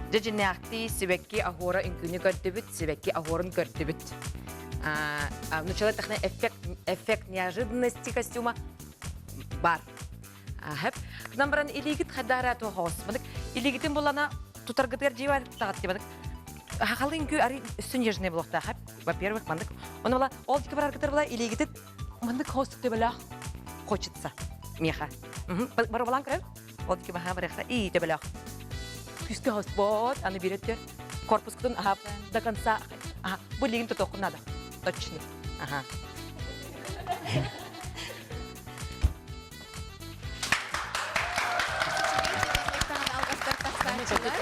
Дьэ дьиннээхтии сибэкки аһуора үҥкүүнү көрдүбүт, сибэкки аһуорун көрдүбүт. Ну, человек эффект, эффект неожиданности костюма бар. Ахып. Кынан баран илигит хадара туохос. Мынык илигитин булана тутаргытыгар дьиэбэр таҕат дибанык. Хахалы үҥкүү ары үстүн нежный булуохтаах. Во-первых, маннык. Оны була ол дики бараргытыр була илигитит маннык хостук төбөлөөх хочется. Меха. Барабалан көрөр. Ол дики баха барыхта и төбөлөөх. Күскө хоспот, аны биреттер. Корпускутун аха до конца. Аха, бу лигин тутуоххун надо. Точно. Аха.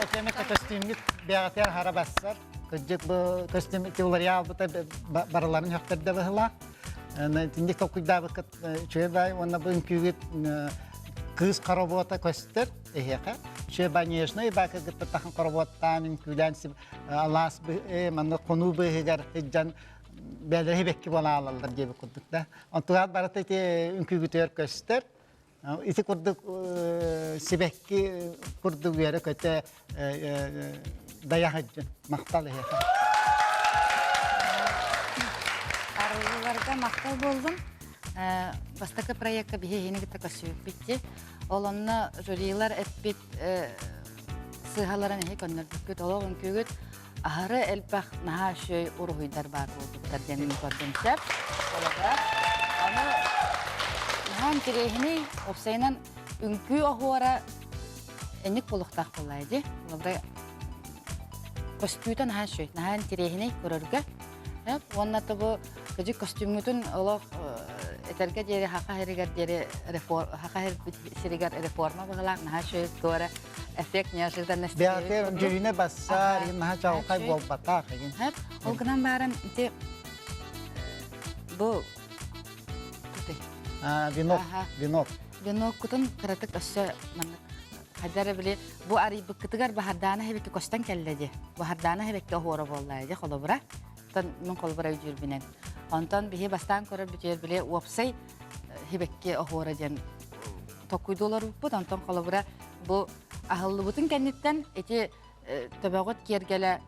Этеме көстүүммүт бэҕэтэр хара бассар. Кырдьык бу көстүүм уларыйа албыта барыларын хөхтөрдө быһыла. Тинник толкуйдаабыккыт үчүгэй бай уонна бу үҥкүүгүт кыыс хоробуота көстөр эһиэхэ. Үчүгэй бай нежный бай кыргыттар тахан хоробуоттаан үҥкүүлээн алаас манна хонуу быыһыгар сылдьан бээлэри бэкки буола аалаллар диэбит курдук да. Онтугаат барыта ити үҥкүүгүтүгэр көстөр. Ити курдук сибэкки курдук үөрэ-көтө дайаһыдьын махтал эһиэхэ. Арылларга махтал буоллун. Бастакы проекка биһи эһини кытта көрсүбүппүт Ол онно жюрилар эппит сыыһаларын эһи көннөрбүккүт, олох үҥкүүгүт аһары элбэх наһаа үчүгэй уруһуйдар баар буолбуттар диэн мин көрдүм сөп. Холобура, аны наһаа интэриэһинэй, уопсайынан үҥкүү оһуора энник буолуохтаах буоллаа дии. Холобура, көстүүтэ наһаа үчүгэй, наһаа интэриэһинэй көрөргө. Уонна тобу кыдьык костюммутун олох этэргэ диэри хаха сиригэр диэри хаха сиригэр реформа быһылаах наһаа үчүгэй туора эффект неожиданности. Бэйэтэ дьүрүнэ бассаар, наһаа чаҕылхай буолбатах. Ол гынан баран ити бу венок, венок. Веноккутун кыратык өссө маннык хайда эрэ били бу арыйбыккытыгар баһардаана хэбикки көстөн кэллэ дии. Баһардаана хэбикки оһуора буолла дии холобура. Онтон мин холобура өйдүүрбүнэн. Онтон биһи бастаан көрөр бүтүөр били уопсай хибекки оһуора диэн токкуйду олорбуппут. Онтон холобура бу аһыллыбытын кэнниттэн ити төбөҕүт киэргэлэ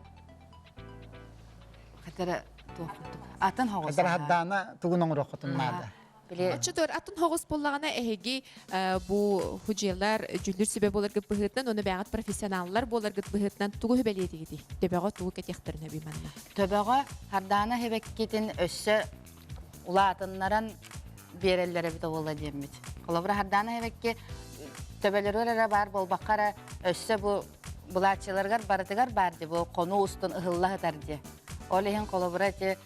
хатара туох курдук атын хоҕус. Хатара хаддаана тугун оҥоруоххутун наада. Оччотугар атын хоҕус буоллаҕына эһиги бу худьуялар дьүллүр сүбэ буоларгыт быһыытынан уонна бэйэҕит профессионаллар буоларгыт быһыытынан тугу сүбэлиэтигитий? Төбөҕө тугу кэтиэхтэрин өбүй манна? Төбөҕө Хардаана хэбэккитин өссө улаатыннаран биэрэллэр эбит буолла диэммит. Холобура Хардаана хэбэкки төбөлөрүгэр эрэ баар буолбакка эрэ өссө бу былааччыларыгар барытыгар баар дии бу хонуу устун ыһылла сытар дии. Ол иһин холобура ити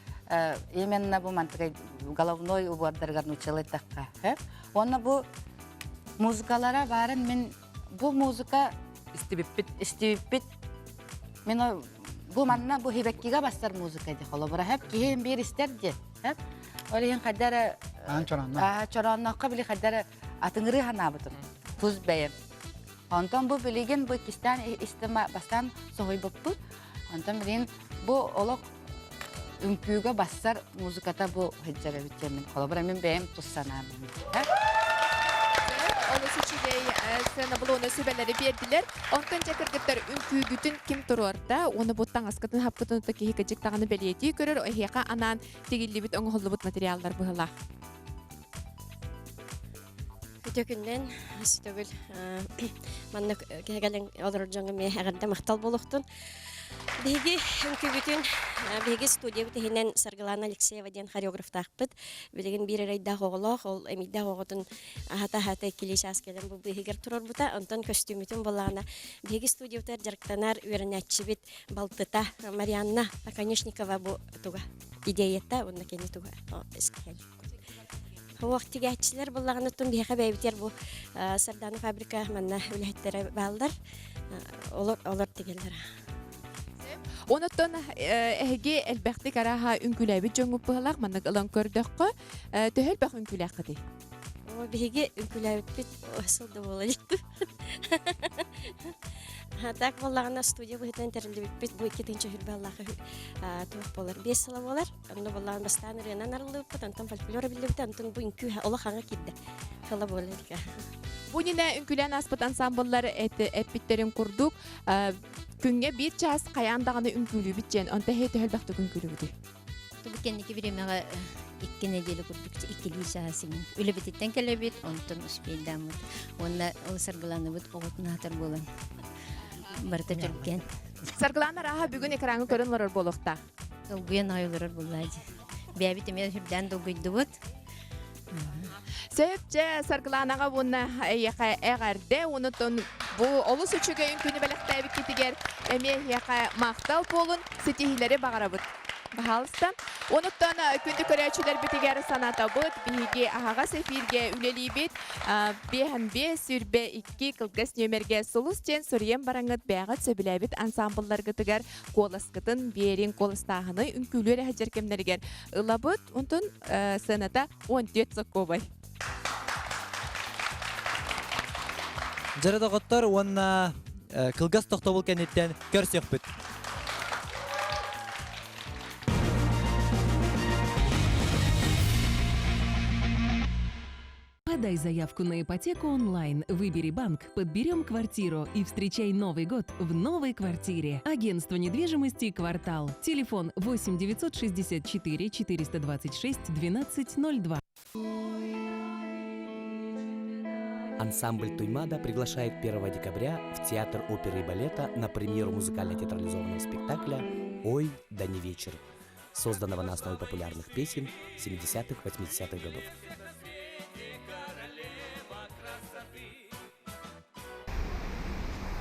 именно бу мантыкай головной убордарыгар нууччалыы эттэххэ. Уонна бу музыкалара баарын мин бу музыка истибиппит истибиппит мин бу манна бу хибеккига бассар музыка ди холобура хэп киһи биир истэр ди хэп ол иһин хайдара чороонноххо били хайдара атыҥырыы ханаабытым тус бэйэм онтон бу билигин бу иккистээн истима бастаан соһуйбуппут онтон билигин бу олох үҥкүүгэ бассар музыката бу сылдьар эбит диэммин холобура мин бэйэм тус санаам Олус үчүгэй сыанабыл сүбэлэри биэрдилэр. Онтон дьэ кыргыттар үҥкүүгүтүн ким туруорда? Уонна бу таҥаскытын хапкытын киһи кыдьык даҕаны бэлиэтии көрөр. Эһиэхэ анаан тигиллибит оҥоһуллубут материаллар быһылаах. Үтө күннэн сүтөгүл маннык кэһэгэлэн олорор дьоҥҥо эмиэ эҕэрдэ махтал буолуохтун. Биһиги үҥкүүбүтүн биһиги студиябыт иһинэн Саргылана Алексеева диэн хореографтаахпыт. Билигин биир эрайдаах оҕолоох, ол эмийдээх оҕотун аһата-аһата иккилии чаас кэлэн бу быыһыгар турарбыта. Онтон көстүүмүтүн буллаҕына биһиги студиябытыгар дьарыктанар үөрэнээччибит балтыта Марианна Оконешникова бу туга идеята уонна кини туга искэһэл. Уох тигээччилэр буллаҕына тун биһиэхэ бэйэбитигэр бу Сардаана фабрика манна үлэһиттэрэ бааллар. Олор олор тигэллэр. Онуттан эһиги элбэхтик арааһа үҥкүүлээбит дьоҥҥут быһалаах маннык ылан көрдөххө, төһө элбэх үҥкүүлээххитий? Биһиги үҥкүүлээбиппит сыл да буола илик. Так буоллаҕына студия быһыытынан тэриллибиппит бу 2020 аллаах туох буолар 5 сыла буолар. Онно буоллаҕына бастаан ырыанан арыллыбыппыт, онтон фольклор биллибитэ, онтон бу үҥкүү олох аҥа киирдэ. Сыла буола илик. Бу иннинэ үҥкүүлээн ааспыт ансамбллар эппиттэрин курдук күҥҥэ биир чаас хайаан даҕаны үҥкүүлүүбүт диэн, онто эһи төһө элбэхтик үҥкүүлүүбүтүй? Бу кэнники бириэмэҕэ икки нэдиэлэ курдук иккилии чаас иҥин үлэбититтэн кэлэбит, онтон успейдааммыт уонна ол саргыланыбыт оҕотун аһатар буолан барыта түргэн. Саргылаан арааһа бүгүн экраҥҥа көрөн олорор буолуохтаах. Долгуйан аҕай олорор буоллаа дии. Бэйэбит эмиэ сүрдээн долгуйдубут. Сөп дьэ Саргылаанаҕа уонна эйиэхэ эҕэрдэ онутун бу олус үчүгэй үҥкүүнү бэлэхтээбиккитигэр эмиэ эһиэхэ махтал буолун ситиһиилэри баҕарабыт. Баһаалыста. Онуттан күндү көрөөччүлэрбитигэр санатабыт, биһиги аһаҕас эфиргэ үлэлиибит. Биэһэн 5 22 кылгас нүөмэргэ Сулус диэн суруйан бараҥҥыт бэйэҕит сөбүлээбит ансамблларгытыгар куоласкытын биэриҥ, куоластааһыны үҥкүүлүөр эһэдьэр кэмнэригэр ылабыт. Онтон сыаната 14 сокуобай. Дьара доҕоттор уонна кылгас тохтобул кэнниттэн көрсүөхпүт. Подай заявку на ипотеку онлайн, выбери банк, подберем квартиру и встречай Новый год в новой квартире. Агентство недвижимости «Квартал». Телефон 8 964 426 1202. Ансамбль Туймада приглашает 1 декабря в Театр оперы и балета на премьеру музыкально-театрализованного спектакля «Ой, да не вечер», созданного на основе популярных песен 70-х-80-х годов.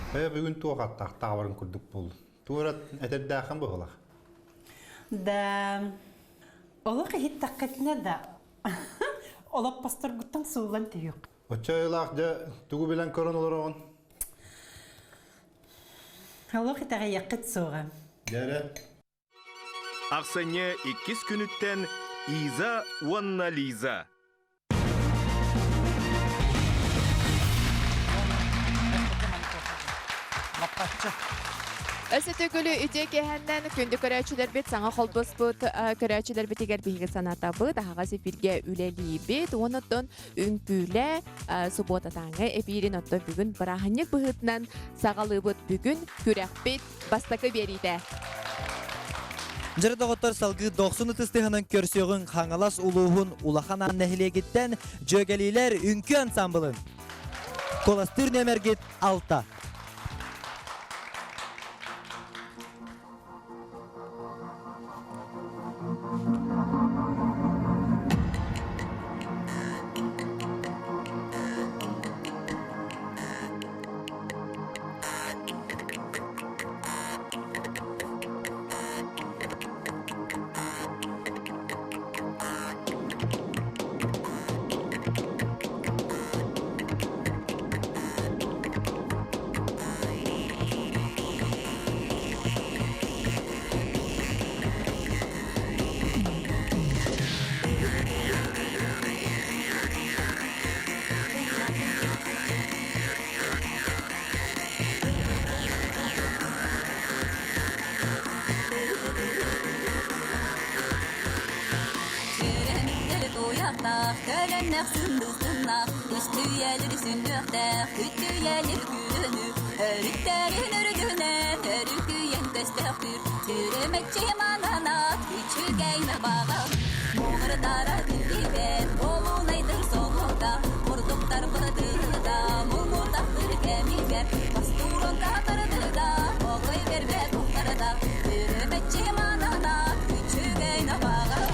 Хайа бүгүн туох аттаах таабарын курдук буоллун. Туора этэрдээхэн быһылах. Да, олох иһиттэххитинэ да, олоппосторгуттан сууллан түһүөх. Оччо айылаах дьэ тугу билэн көрөн олороҕун? Олох итэҕэйиэххит суоҕа. Дьэрэ. Ахсынньы иккис күнүттэн Иза уонна Лиза. Өссө төгүлү үтүө киэһэннэн күндү көрөөччүлэрбит саҥа холбоспут көрөөччүлэрбитигэр биһиги санатабыт, аһаҕас эфиргэ үлэлиибит. Уонуттан үҥкүүлэ субуотатааҥҥы эфирин оттон бүгүн бырааһынньык быһыытынан саҕалыыбыт. Бүгүн күрэхпит бастакы биэриитэ. Дьэрэ доҕоттор салгыы дохсун ытыстыһынан көрсүөҕүҥ Хаҥалас улууһун Улахан Аан нэһилиэгиттэн Дьүөгэлиилэр үҥкүү ансамблын. Куоластыыр нүөмэргит 6. Туйахтаах, көлөннөх сындылтыннах, үстүйэлир сүндүөхтээх, үттүйэлир күрөнү, өрүттэрин өрүдүнэн, өрүкүйэн көстөхтүр, түрүмэччи мананат, үчүгэйме бағам, муҥырдара биллибэт, болунайдыр солута, курдуктар быдыда, муҥутахтыр кэмигэр, бастурун катырдыга, оҕой бербет ухтарда, түрүмэччи мананат, үчүгэйме бағам.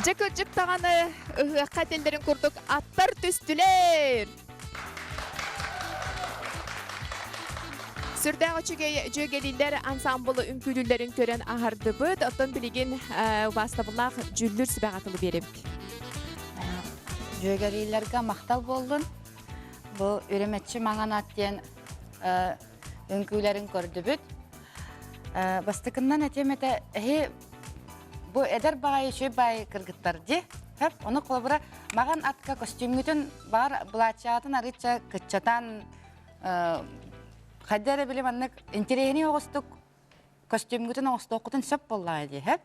Дьэ кырдьык даҕаны ыһыахха этиллэрин курдук аттар түстүлэр! Сүрдээх үчүгэй дьүөгэлиилэр ансаамбылы үҥкүүлүүллэрин көрөн аһардыбыт. Оттон билигин убаастабыллаах дьүүллүүр сүбэҕэ тылы биэрэбит. Дьүөгэлиилэргэ махтал буоллун. Бу Үрүмэччи маҥан ат диэн үҥкүүлэрин көрдүбүт. Бастакыннан этиэм этэ, эһи бу эдэр баҕайы үчүгэй баайы кыргыттар дии. Хөп, ону холобура маҕан атка костюмҥутун баҕар былааччаатын арыычча кыччатан хайда эрэ били маннык интэриэһинэй оҕустук костюмҥутун оҥостуоххутун сөп буоллаҕа дии, хөп.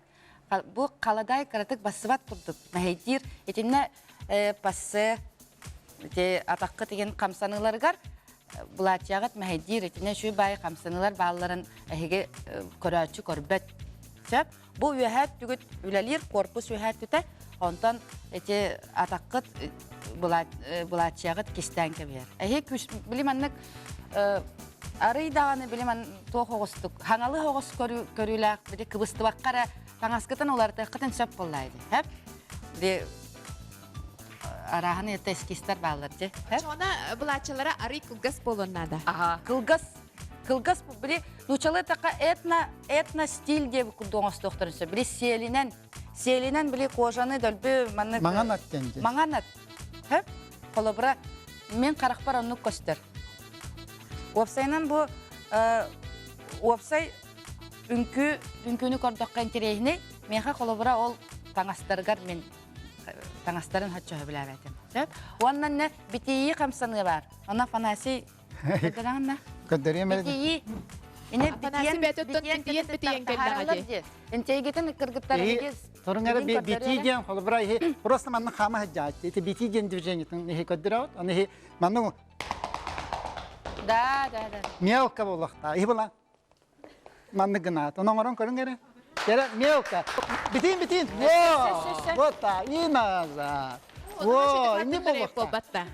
Бу халадаай кыратык бассыбат курдук мэһэйдиир. Итиннэ пассе ити атаххыт игин хамсаныыларыгар былааччыйаҕыт мэһэйдиир итиннэ үчүгэй баайы хамсаныылар баалларын эһиги көрөөччү көрбөт. Сөп. Бу үөһээ өттүгүт үлэлиир корпус үөһээ өттүтэ, онтон ити атаххыт былааччыйаҕыт кистээн кэбиһэр. Эһи күс били маннык арый даҕаны били ман туох оҕустук хаҥалы оҕус көрүүлээх били кыбыстыбакка эрэ таҥаскытын уларытыаххытын сөп буоллаа дии. Хөп? Били арааһын это эскизтэр бааллар дии. Очоҕуна былааччалара арый кылгас буолуон наада. Аха, кылгас кылгас били нуучалыы така этно этно стиль диэбит курдук оҥостуохтарын сөп. Били сиэлинэн сиэлинэн били кожаны дөлбү маннык Маҥан ат диэн дии. Маҥан ат. Хөп? Холобура мен харахпар оннук көстөр. Уопсайынан бу уопсай үҥкүү үҥкүүнү көрдөххө интэриэһинэй. Миэхэ холобура ол таҥастарыгар мин таҥастарын хачча сөбүлээбэтим. Сөп? Уонна не битии хамсаныы бар. Онно Афанасий көрдөрөҥ на? Көрдөрүөм эрэ. Битии. Ине Афанасий бэйэтиттэн битийэн битийэн кэллэҕэ дии. Интейгитин кыргыттар Эһи Турун эрэ битии диэн холобура иһи просто манна хаама сылдьааччы. Ити битии диэн движениетын иһи көрдөрөҕүт. Аны иһи манна Да, да, да. Мелко буолуохтаах. Иһи була Маннык гынаат. Ону оҥорон көрүҥ эрэ. Эрэ мелко. Битин, битин. Во! Вот так. И назад. Во, не буолуохтаах.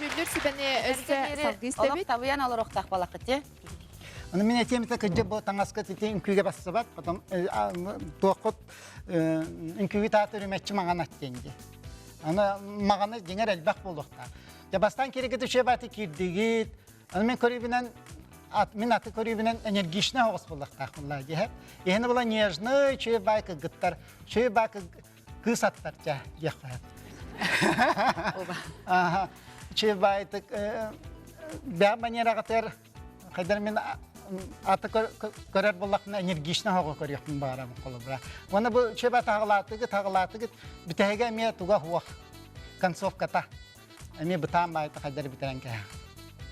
Дьүүллүүр сүбэни өссө салгыы истэбит. Олох табыйан олоруохтаах балакыт те. Аны мин этиэм этэ кырдьык бу таҥаска ити үҥкүүгэ бассыбат, потом туоххут үҥкүүгү таата үрүмэччи маҥан ат диэн дии. Аны маҕаны дьиҥэр элбэх буолуохтаах. Дьэ бастаан киригит үчүгэйбати киирдигит. Аны мен көрүүбүнэн ат, мин аты көрүүбүнэн энергичный оҕус буолуохтаах буолла дьиһэ. Иһини була нежный үчүгэй баай кыргыттар, үчүгэй баай кыыс аттар дьэ диэххэ. Аха. Үчүгэй баайтык бэйэ манераҕытыгар Хайдар мин аты көрөр буоллахпына энергично оҕо көрүөхпүн баҕарабын холобура. Уонна бу чөбө таҕылаатыгыт, таҕылаатыгыт бүтэһигэ эмиэ туга суох концовката. Эмиэ бытаан баайта хайдар бүтэрэн кэһэ.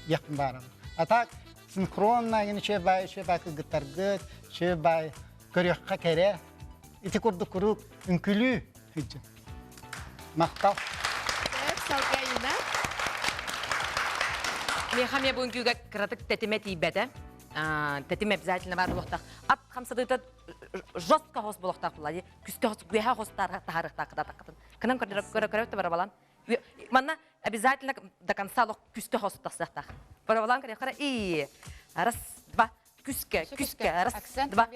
Диэхпин баҕарабын. А так синхронно гини чөбө баай, чөбө баай кыргыттаргыт, чөбө баай көрүөххэ кэрэ. Ити курдук куруук үҥкүлүү сылдьын. Махтал. Салгайына. Миэхэ эмиэ бу үҥкүүгэ кыратык тэтимэ тиийбэтэ. Тэтим обязательно баар буолуохтаах. Ат хамсатыыта жестко хос буолуохтаах буолла дии. Күскэ хос, күөһэ хос таһаарыахтаах кытаатаххытын. Кынан көрө-көрө барабалан. Манна обязательно до конца олох күскэ хос тахсыахтаах. Барабалан көрүөххэ и раз, два, күскэ, күскэ, раз, два.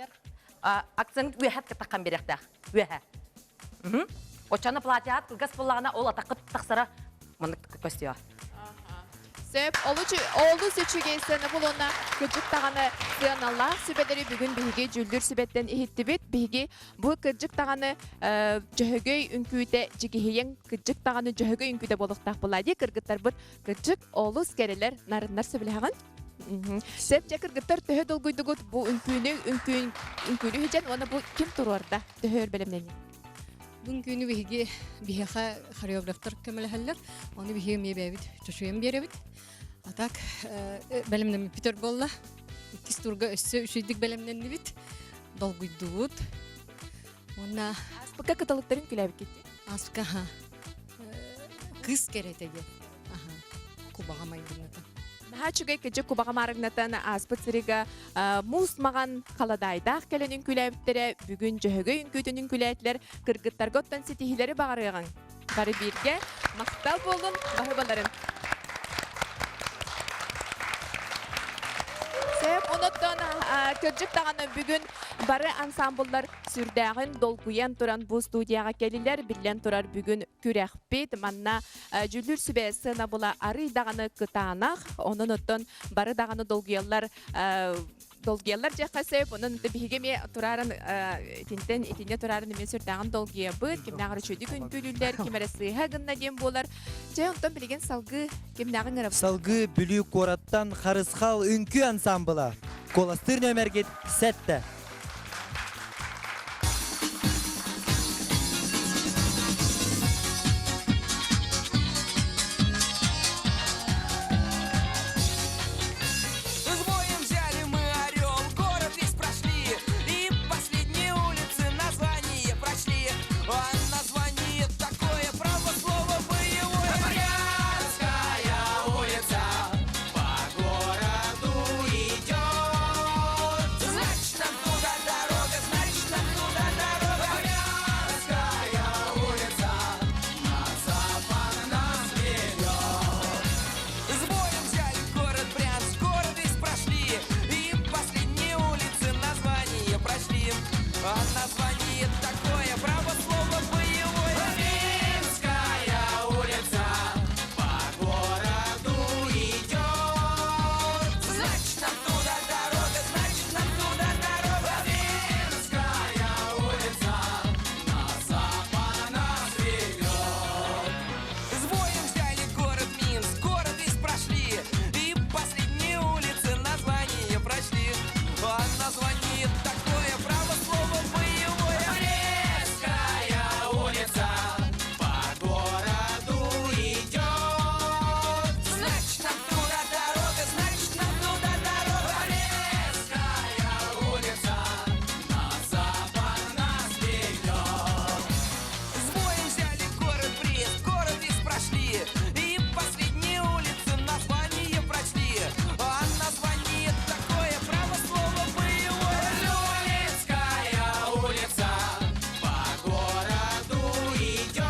Акцент үөһэ таххан биэриэхтээх. Үөһэ. Оччону платьяат кылгас буоллаҕына ол атаххыт тахсара маннык көстүөҕэ. Сөп, олус үчүгэй сыана булуна кырдьык даҕаны сыаналаах сүбэлэри бүгүн биһиги дьүүллүүр сүбэттэн иһиттибит. Биһиги бу кырдьык даҕаны дьөһөгөй үҥкүүтэ дьигиһийэн кырдьык даҕаны дьөһөгөй үҥкүүтэ буолуохтаах буолаа дии кыргыттарбыт кырдьык олус кэрэлэр нарыннар сөбүлэһэҕин. Сөп, дьэ кыргыттар төһө долгуйдугут бу үҥкүүнү үҥкүүн үҥкүүнү үһүдьэн уонна бу ким туруорда төһө өр бэлэмнэнии? Бу үҥкүүнү биһиги биһиэхэ хореографтар көмөлөһөллөр. Ону биһиги эмиэ бэйэбит чочуйан биэрэбит. А так бэлэмнэммиппит өр буолла. Иккис турга өссө үчүгдүк бэлэмнэннибит. Долгуйдубут. Уонна Ааспыкка кыталыктарын күлээбиккит Ааспыкка аха. Кыыс кэрэтэ диэн. Аха. Кубаҕа майгынната. Наһаа үчүгэй кыдьык кубаҕа маарыҥнатан ааспыт сырыыга муус маҕан халадаайдаах кэлэн үҥкүүлээбиттэрэ бүгүн дьөһөгөй үҥкүүтүн үҥкүүлээтилэр кыргыттарга оттон ситиһиилэри баҕарыаҕыҥ бары бииргэ махтал буоллун баһыбаларын Сөп, онуттан. Кырдьык даҕаны бүгүн бары ансамбллар сүрдээҕин долгуйан туран бу студияҕа кэлилэр. Биллэн турар бүгүн күрэхпит. Манна дьүүллүүр сүбэ сыанабыла арый даҕаны кытаанах. Онон оттон бары даҕаны долгуйаллар долгуйаллар дьиэххэ сөп. Онон биһиги эмиэ турарын итинтэн итиннэ турарын эмиэ сүрдээҕин долгуйабыт. Кимнээҕэр үчүгэй күнкүүлүүллэр, ким эрэ сыыһа гынна диэн буолар. Дьэ, онтон билигин салгыы кимнээҕин ыҥырабыт? Салгыы Бүлүү куораттан Харысхал үҥкүү ансамбла. Куоластыыр нүөмэргит сэттэ. С боем взяли мы Орел, город весь прошли И последние улицы название прочли А название такое, право слово боевое Брянская улица по городу идет Значит, нам туда дорога, значит, нам туда дорога Брянская улица на запад нас ведет С боем взяли город Брянск, город весь прошли И последние улицы название прочли А название такое, право слово боевое Минская улица по городу идет Значит, нам туда дорога, значит, нам туда дорога Минская улица на запад нас ведет С боем взяли город Минск, город весь прошли И последние улицы название прочли А название такое, право слово боевое Брестская улица по городу идет Значит, нам туда дорога, значит, нам туда дорога Брестская улица на запад нас ведет С боем взяли город Брест, город весь прошли И последние улицы название прочли А название такое, право слово боевое Люлинская улица по городу идет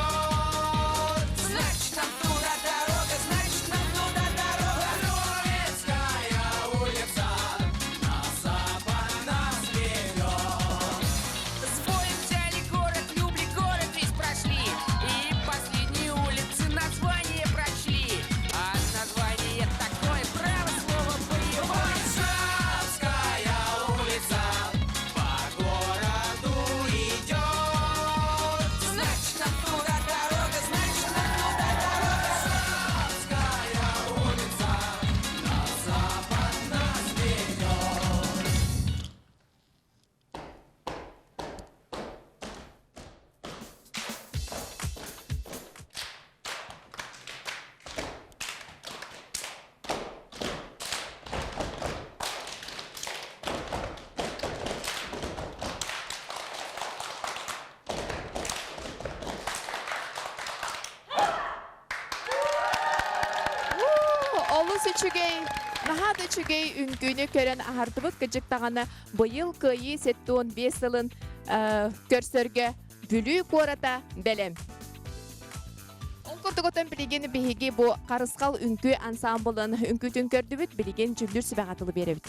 Значит, нам туда дорога, значит, нам туда дорога Люлинская улица на запад нас ведет С боем взяли город Любли, город весь прошли И последние улицы название прочли А название такое, право слово боевое Варшавская улица по городу идет Значит, нам туда дорога, значит, нам туда дорога Варшавская улица на запад нас ведет Олус үчүгэй, наһаа да үчүгэй үҥкүүнү көрөн аһардыбыт кыдьык даҕаны быйыл Кыайыы 75 сылын көрсөргө Бүлүү куората бэлэм. Ол курдук отон билигин биһиги бу Харысхал үҥкүү ансамблын үҥкүүтүн көрдүбүт, билигин дьүүллүүр сүбэҕэ тылы биэрэбит.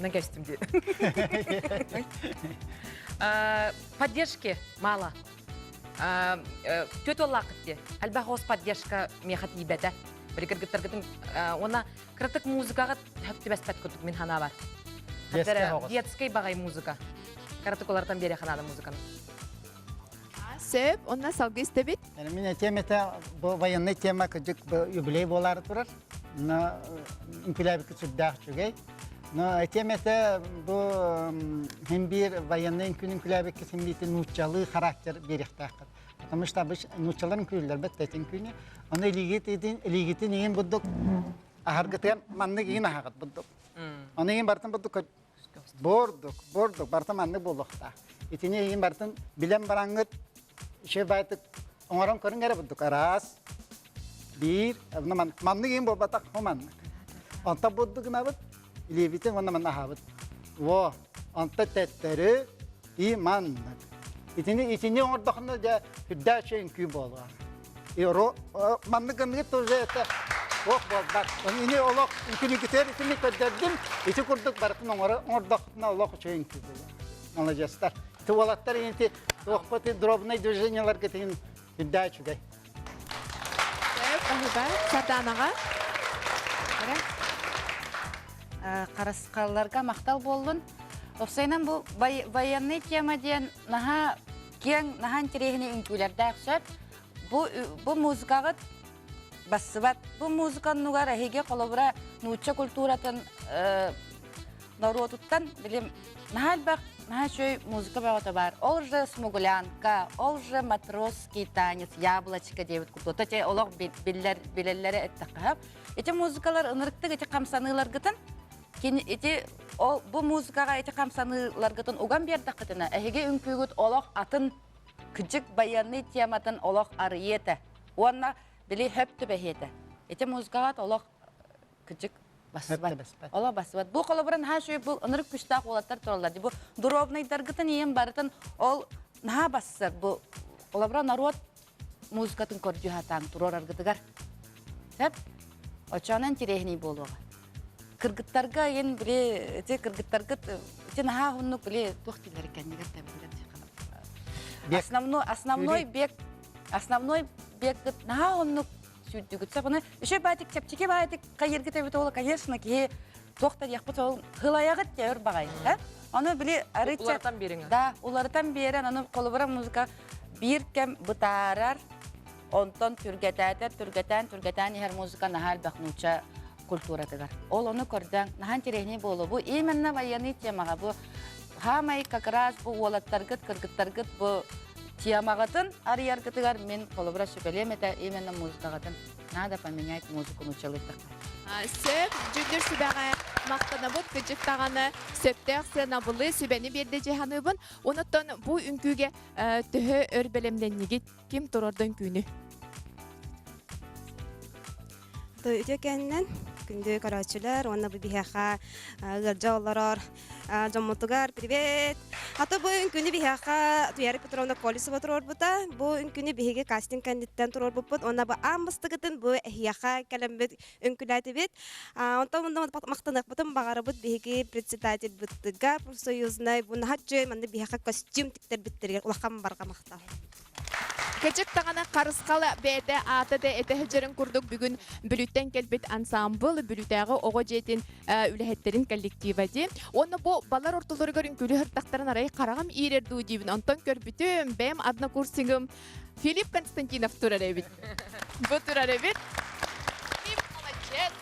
На кестим дии. Поддержки мало. Төт оллаақыт дии. Элбэх ос поддержка миэхэ тиийбэтэ. Били кыргыттаргытын уонна кыратык музыкаҕа хөп түбэспэт курдук мин санаа бар. Детский баҕай музыка. Кыратык олартан биэриэхэ наада музыканы. Сөп, онно салгыы истэбит. Мин этиэм этэ, бу военный тема кырдьык юбилей буолаары турар. Но үҥкүүлээбиккит сүрдээх үчүгэй. Но этиэм этэ, бу хин биир военный үҥкүүнү үҥкүүлээбиккит хин биир нууччалыы характер биэриэхтээххит. Потому что обычно нууччалар үҥкүүллэр бэт этин күнү. Оны илиигит илиигитин иин бурдук аһаргытыгар маннык иин аһаҕыт бурдук. Оны иин бартын бурдук Бордук, бордук, барыта маннык буолуохтаах. Итини иһин барытын билэн бараҥҥыт, үчүгэй баайтык оҥорон көрүҥ эрэ бурдук араас. Биир, маннык иһин буолбатах, бу маннык. Онтон бурдук гынабыт, илиибитин уонна манна аһаабыт. Во, онто тэттэри и маннык. Итини итини оҥордоххуна дьэ үрдээх үчүгэй үҥкүү буолуо. И маннык гыныгыт тоже это. Ох буолбат. Ини олох үҥкүнүгүтэр итини көрдөрдүм. Ити курдук барытын оҥордохпутуна олох үчүгэй үҥкүү буолар. Маладьыастар. Ити уолаттар инити туохпут дробнай движенияларга тигин үрдээ үчүгэй. Сарданаҕа. Харысхалларга махтал буоллун. Опсайынан бу военный тема диэн наһаа киэҥ, наһаа интэриэһинэй үҥкүүлэрдээх сөп. Бу, бу музыкаҕыт бассыбат. Бу музыка оннугар эһиги холобура нуучча культуратын норуотуттан билим наһаа элбэх наһаа үчүгэй музыка бөҕөтө баар. Ол же смуглянка, ол же матросский танец, яблочко диэбит курдук. Те олох биллэр билэллэрэ эттэххэ. Ити музыкалар ынырыктык ити хамсаныыларгытын кини ити ол бу музыкаҕа ити хамсаныыларгытын уган биэрдэххитинэ эһиги үҥкүүгүт олох атын кыдьык байыанный тематын олох арыйыа этэ. Уонна били хөп түбэһиэ этэ. Ити музыкаҕа олох кыдьык бассыбат. Олох бассыбат. Бу холобура наһаа үчүгэй бу ынырык күстээх уолаттар тураллар. Бу дробнайдаргытын ийэм барытын ол наһаа бассар. Бу холобура народ музыкатын көрдүү сатаан туруораргытыгар. Сөп? Очоонон интириэһинэй буолуоҕа. Кыргыттарга ен били ити кыргыттаргыт ити наһаа уһуннук били туох дииллэр кэннигэр тэбиллэр Основной основной бег основной беггыт наһаа уһуннук сүүрдүгүт сабыны үчүгэй баатик чэпчэки баатик хайыргыт эбит ола конечно киһи туох да диэхпит ол хылайаҕыт өр баҕай ону били арычча уларытан биэриҥ да уларытан биэрэн ону холобура музыка биир кэм бытаарар онтон түргэтээтэр түргэтээн түргэтээн иһэр музыка наһаа элбэх нуучча культуратыгар ол ону көрдөөн наһаа интэриэһинэй буолуо бу именно военный темаҕа бу хаамай как раз бу уолаттаргыт кыргыттаргыт бу темаҕытын арыйаргытыгар мин холобура сүбэлиэм этэ именно музыкаҕытын надо поменять музыку нууччалыйдахха Сөп, дьүллүр сүбэҕэ махтанабыт, кыдьык даҕаны сөптөөх сыанабылы, сүбэни биэрдэ дьиһаныыбын. Онуттан бу үҥкүүгэ төһө өр бэлэмнэннигит? Ким турорда үҥкүүнү? Үтүө кэннэн күндү көрөөччүлэр уонна бу биһиэхэ ыалдьа олорор дьоммутугар привет! Аты бу үҥкүүнү биһиэхэ Туяра Петровна Колесова туруорбута. Бу үҥкүүнү биһиги кастинг кэнниттэн туруорбуппут уонна бу аан бастакытын бу эһиэхэ кэлэммит үҥкүүлээтибит. Онтон махтаныахпытын баҕарабыт биһиги председательбытыгар профсоюзнай бу наһаа үчүгэй манна биһиэхэ костюм тиктэрбиттэригэр улахан барҕа махтал. Кэчик даҕаны Харысхал бэйэтэ аата да этэ сылдьарын курдук бүгүн Бүлүүттэн кэлбит ансаамбыл Бүлүүтээҕи оҕо дьиэтин үлэһиттэрин коллектива дии. Уонна бу балар ортолоругар үҥкүүлүү сыртахтарын арай хараҕым иирэр дуу диибин. Онтон көрбүтүм, бэйэм однокурсигым Филипп Константинов турар эбит. Бу турар эбит. Филипп молодец.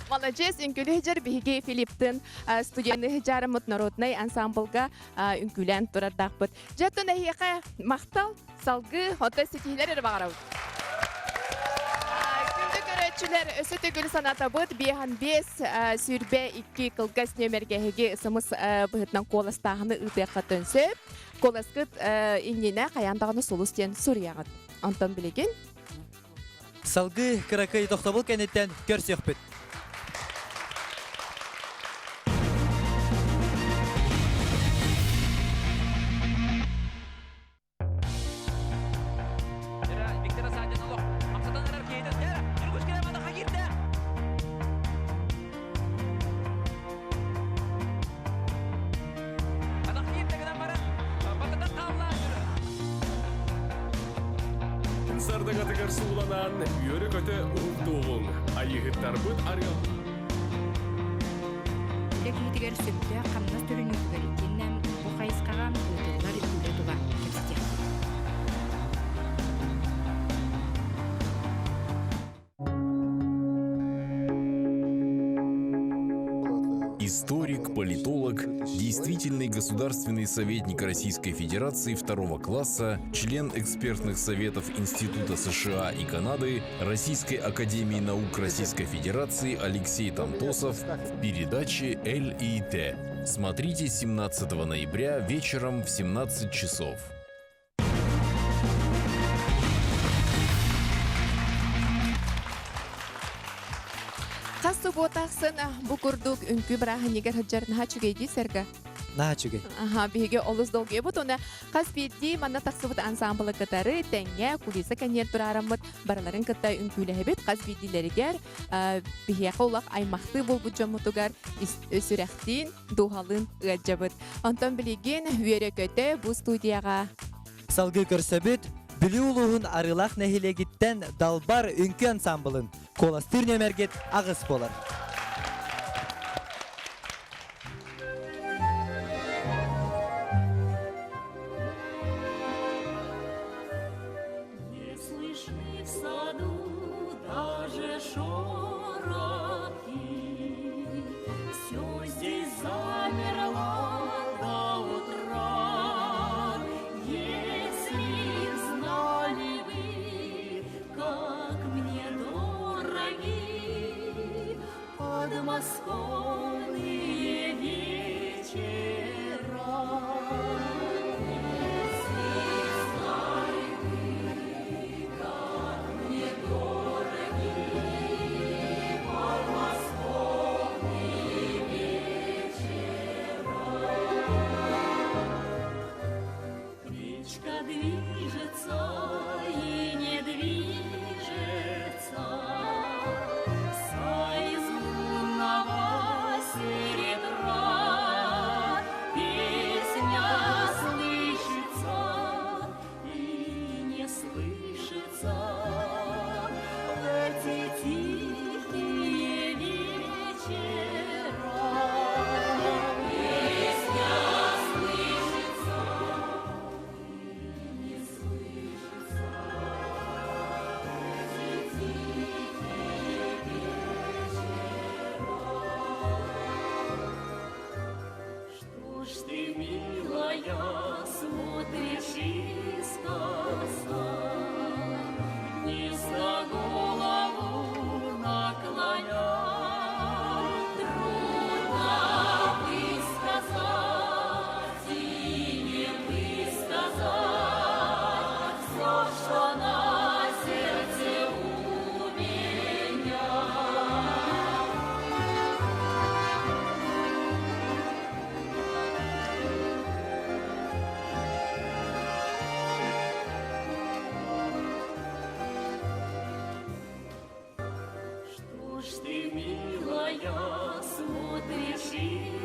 Молодец, үҥкүүлүү сылдьар биһиги Филипптын студияны сылдьарыммыт народнай ансамблга үҥкүүлээн турардаахпыт. Дьэ, оттон эһиэхэ махтал, салгыы, оттон ситиһиилэр эрэ баҕарабыт. Күндү көрөөччүлэр, өссө төгүл санатабыт, 5 22 кылгас нүөмэргэ эһиги сымыс быһытынан куоластааһыны ыытыаххытын сөп. Куоласкыт иннинэ хайаан даҕаны сулус диэн суруйаҕыт. Онтон билигин Салгыы кыракый тохтобул кэнниттэн көрсүөхпүт. Сардагатыгар сууланан, үөрэ-көтө уһуктуоҕуҥ, айыыһыттарбыт арыал. Үлэ киһитигэр сөптөөх хамнас төлөнүүтүгэр итиэннэ бу хайысхаҕа ыытыллар үлэ тула кэпсэтиэхпит. Историк, политолог, действительный государственный советник Российской Федерации второго класса, член экспертных советов Института США и Канады, Российской Академии Наук Российской Федерации Алексей Тантосов в передаче «Л и Т». Смотрите 17 ноября вечером в 17 часов. Хас суббота ахсын бу курдук үҥкүү бырааһынньыгар сылдьар наһаа үчүгэй дии сэргэ. Наһаа үчүгэй. Аха, биһиги олус долгуйабыт уонна хас биирдии манна тахсыбыт ансаамбылы кытары тэҥҥэ кулиса кэнниэр тураараммыт барыларын кытта үҥкүүлэһэбит. Хас биирдиилэригэр биһиэхэ улах аймахтыы буолбут дьоммутугар сүрэхтиин, дууһалыын ыалдьабыт. Онтон билигин үөрэ-көтө бу студияҕа Салгыы көрсөбүт Бүлүү улууһун Арыылаах нэһилиэгиттэн Далбар үҥкүү ансаамбылын куоластыыр нүөмэргит аҕыс буолар. Не слышны в саду даже шорохи, Все здесь замерло до утра. Если б знали вы, как мне дороги Подмосковные вечера. Если знали вы, как мне дороги подмосковные вечера. Речка движется и не движется, Вся из лунного серебра. Песня слышится и не слышится В эти тихие вечера. Песня слышится и не слышится в эти тихие вечера. Что ж ты, милая, смотришь искоса, Низко голову наклоня? Трудно высказать и не высказать Все, что на сердце у меня. Что ж ты, милая, смотришь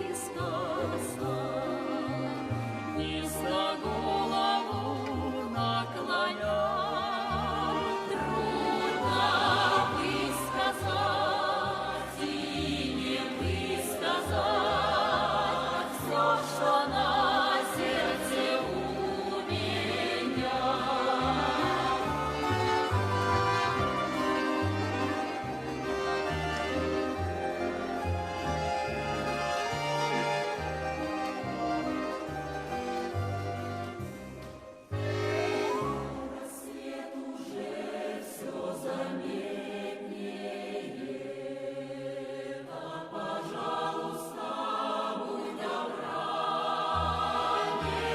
искоса, Низко голову наклоня? Трудно высказать и не высказать Все, что на сердце у меня. Рассвет уже все заметнее, Так, пожалуйста, будь добра, не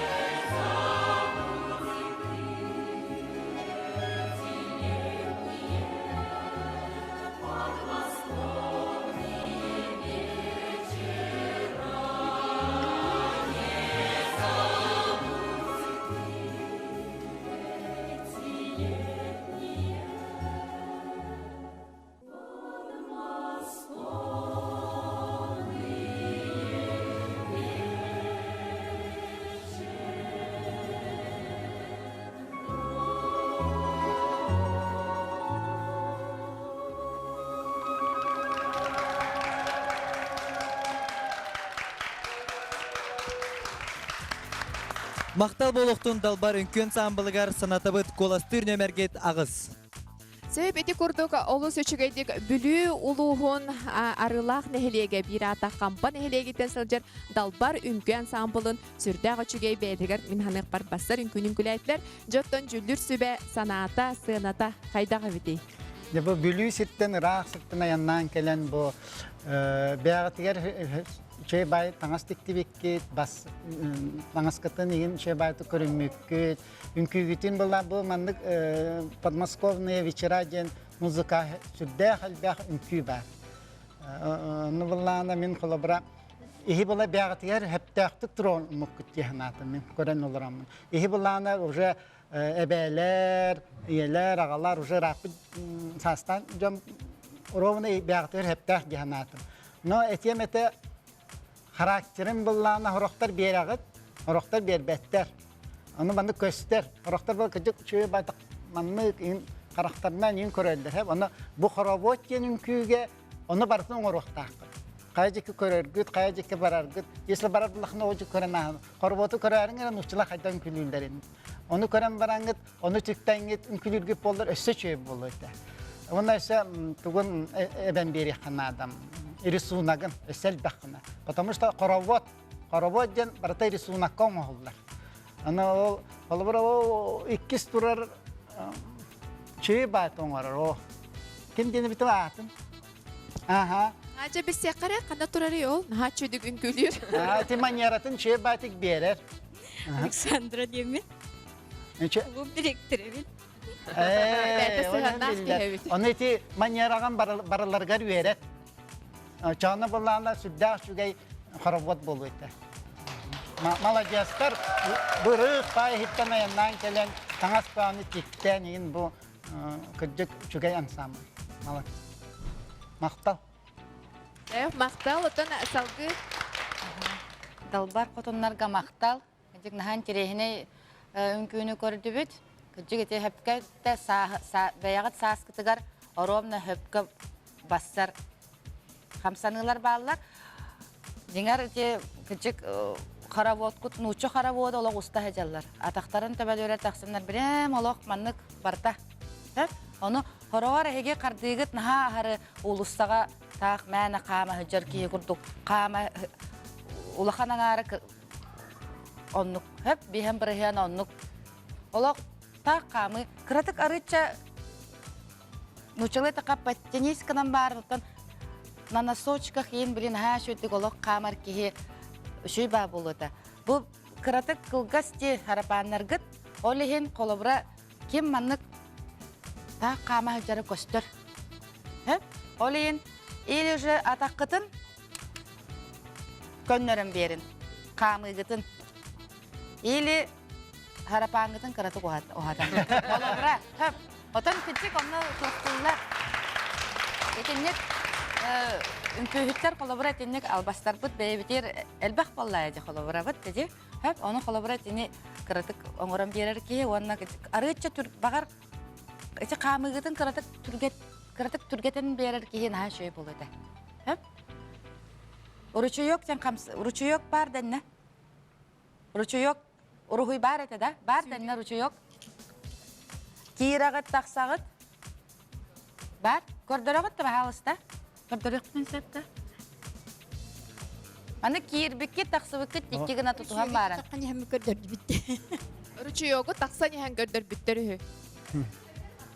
забудь и ты эти летние подмосковные вечера. Не забудь и ты эти летние подмосковные Махтал буолуохтун Далбар үҥкүү ансаамбылыгар санатабыт куоластыыр нүөмэргит аҕыс. Сөп ити курдук олус үчүгэйдик Бүлүү улууһун Арыылаах нэһилиэгэ биир аата Хампа нэһилиэгиттэн сылдьар Далбар үҥкүү ансаамбылын сүрдээх үчүгэй бэйэтигэр мин ханыахпар бассар үҥкүүнүн үҥкүүлээтилэр. Дьоттон дьүллүр сүбэ санаата, сыаната хайдах эбитий? Дьэ бу Бүлүү сиртэн ыраах сиртэн айаннаан кэлэн бу бэйэҕитигэр үчүгэй баай таҥас тиктибиккит, бас таҥаскытын иһин үчүгэй баайтык көрүммүккүт, үҥкүүгүтүн была бу маннык подмосковные вечера диэн музыка сүрдээх элбэх үҥкүү баар. Ну былаана мин холобура. Иһи була бэҕэтигэр хөптөөхтүк туруоруммуккут дии санаатым мин көрөн олороммун. Иһи булаана уже эбээлэр, ийэлэр, аҕалар уже ырааппыт саастаан дьон ровно бэҕэтигэр хөптөөх дии санаатым. Но этиэм этэ характерын быллаана хорохтор биэрэҕит, хорохтор биэрбэттэр. Ону маннык көстөр. Хорохтор был кыдьык үчүгэй байтах маннык иин харахтарынан иин көрөллөр. Ону бу хоровод диэн үҥкүүгэ ону барытын оҥоруохтааххыт. Хайа дьикки көрөргүт, хайа дьикки бараргыт. Если барар буллахына ол дьик көрөн ааһын. Хороводу көрөөрүҥ эрэ нууччалар хайдах үҥкүүлүүллэрин. Ону көрөн бараҥҥыт, ону түктэҥҥит үҥкүүлүүргүт буоллар өссө үчүгэй буолуо этэ. Уонна өссө тугун эбэн биэриэххэ наада рисуногын өссө элбэх гына. Потому что хоровод, хоровод диэн барыта рисунокка оҥоһуллар. Аны ол холобур ол иккис турар чыы баат оҥорор о. Ким диэн эбитэ аатын? Аха. Аача билсиэххэ ханна турарый ол? Наһаа чүдүк үҥкүүлүүр. Аа, ти манератын чыы баатик биэрэр. Александра диэммин. Клуб директорыбын. Оны ити манераҕын барыларыгар үөрэт. Чаана буллаана сүрдээх үчүгэй хоровод буолуо этэ. Маладьыастар бырык паай иһиттэн айаннаан кэлэн таҥас бааны тиктээн иһин бу кырдьык үчүгэй ансамбль. Молодец. Махтал. Махтал, оттон салгыы Далбар хотуннарга махтал. Кырдьык наһаа интэриэһинэй үҥкүүнү көрдүбүт. Кырдьык ити хөпкө бэйэҕит сааскытыгар оруобуна хөпкө бассар хамсаныылар бааллар. Дьиҥэр ити кырдьык хороводкут нуучча хоровода олох уста сылдьаллар. Атахтарын төбөлүөрэ тахсаннар бирэм олох маннык барта. Ону хороҕор эһиги хардыыгыт наһаа аһары уулуссаҕа таах мээнэ хаама сылдьар киһи курдук хаама улахан аҥаара оннук хөп биһэн бырыһыан оннук олох таах хаамыы кыратык арыычча нууччалыы така подтянись гынан баарыттан на носочках иин блин наһаа үчүгүйдүк олох хаамар киһи үчүй баа буолуота бу кыратык кылгас ти харапааннаргыт ол иһин холобура ким маннык таах хаама сылдьара көстөр ол иһин или же атаххытын көннөрөн биэрин хаамыыгытын или харапааҥҥытын кыратык уһатан холобура хөп отон кырдьык онно туохтууллар итинник үҥкүүһүттэр холобура итинник албастарбыт бэйэбитигэр элбэх буоллаа дии холобурабыт дии хөп ону холобура итини кыратык оҥорон биэрэр киһи уонна арыычча баҕар ити хаамыыгытын кыратык түргэт кыратык түргэтэн биэрэр киһи наһаа үчүгэй буолуо этэ хөп Ручеек диэн хамс ручеек баар дэннэ. Ручеек уруһуй баар этэ да? Баар дэннэ ручеек. Киирэҕит тахсаҕыт. Бар. Көрдөрөҕүт да баһаалыста. Көрдөрүөхпүтүн сөп да. Аны киирбиккит тахсыбыккыт икки гына тутуһан бааран. Тахсан иһэн көрдөрдүбүт. Ручеегу тахсан иһэн көрдөрбүттэр үһү.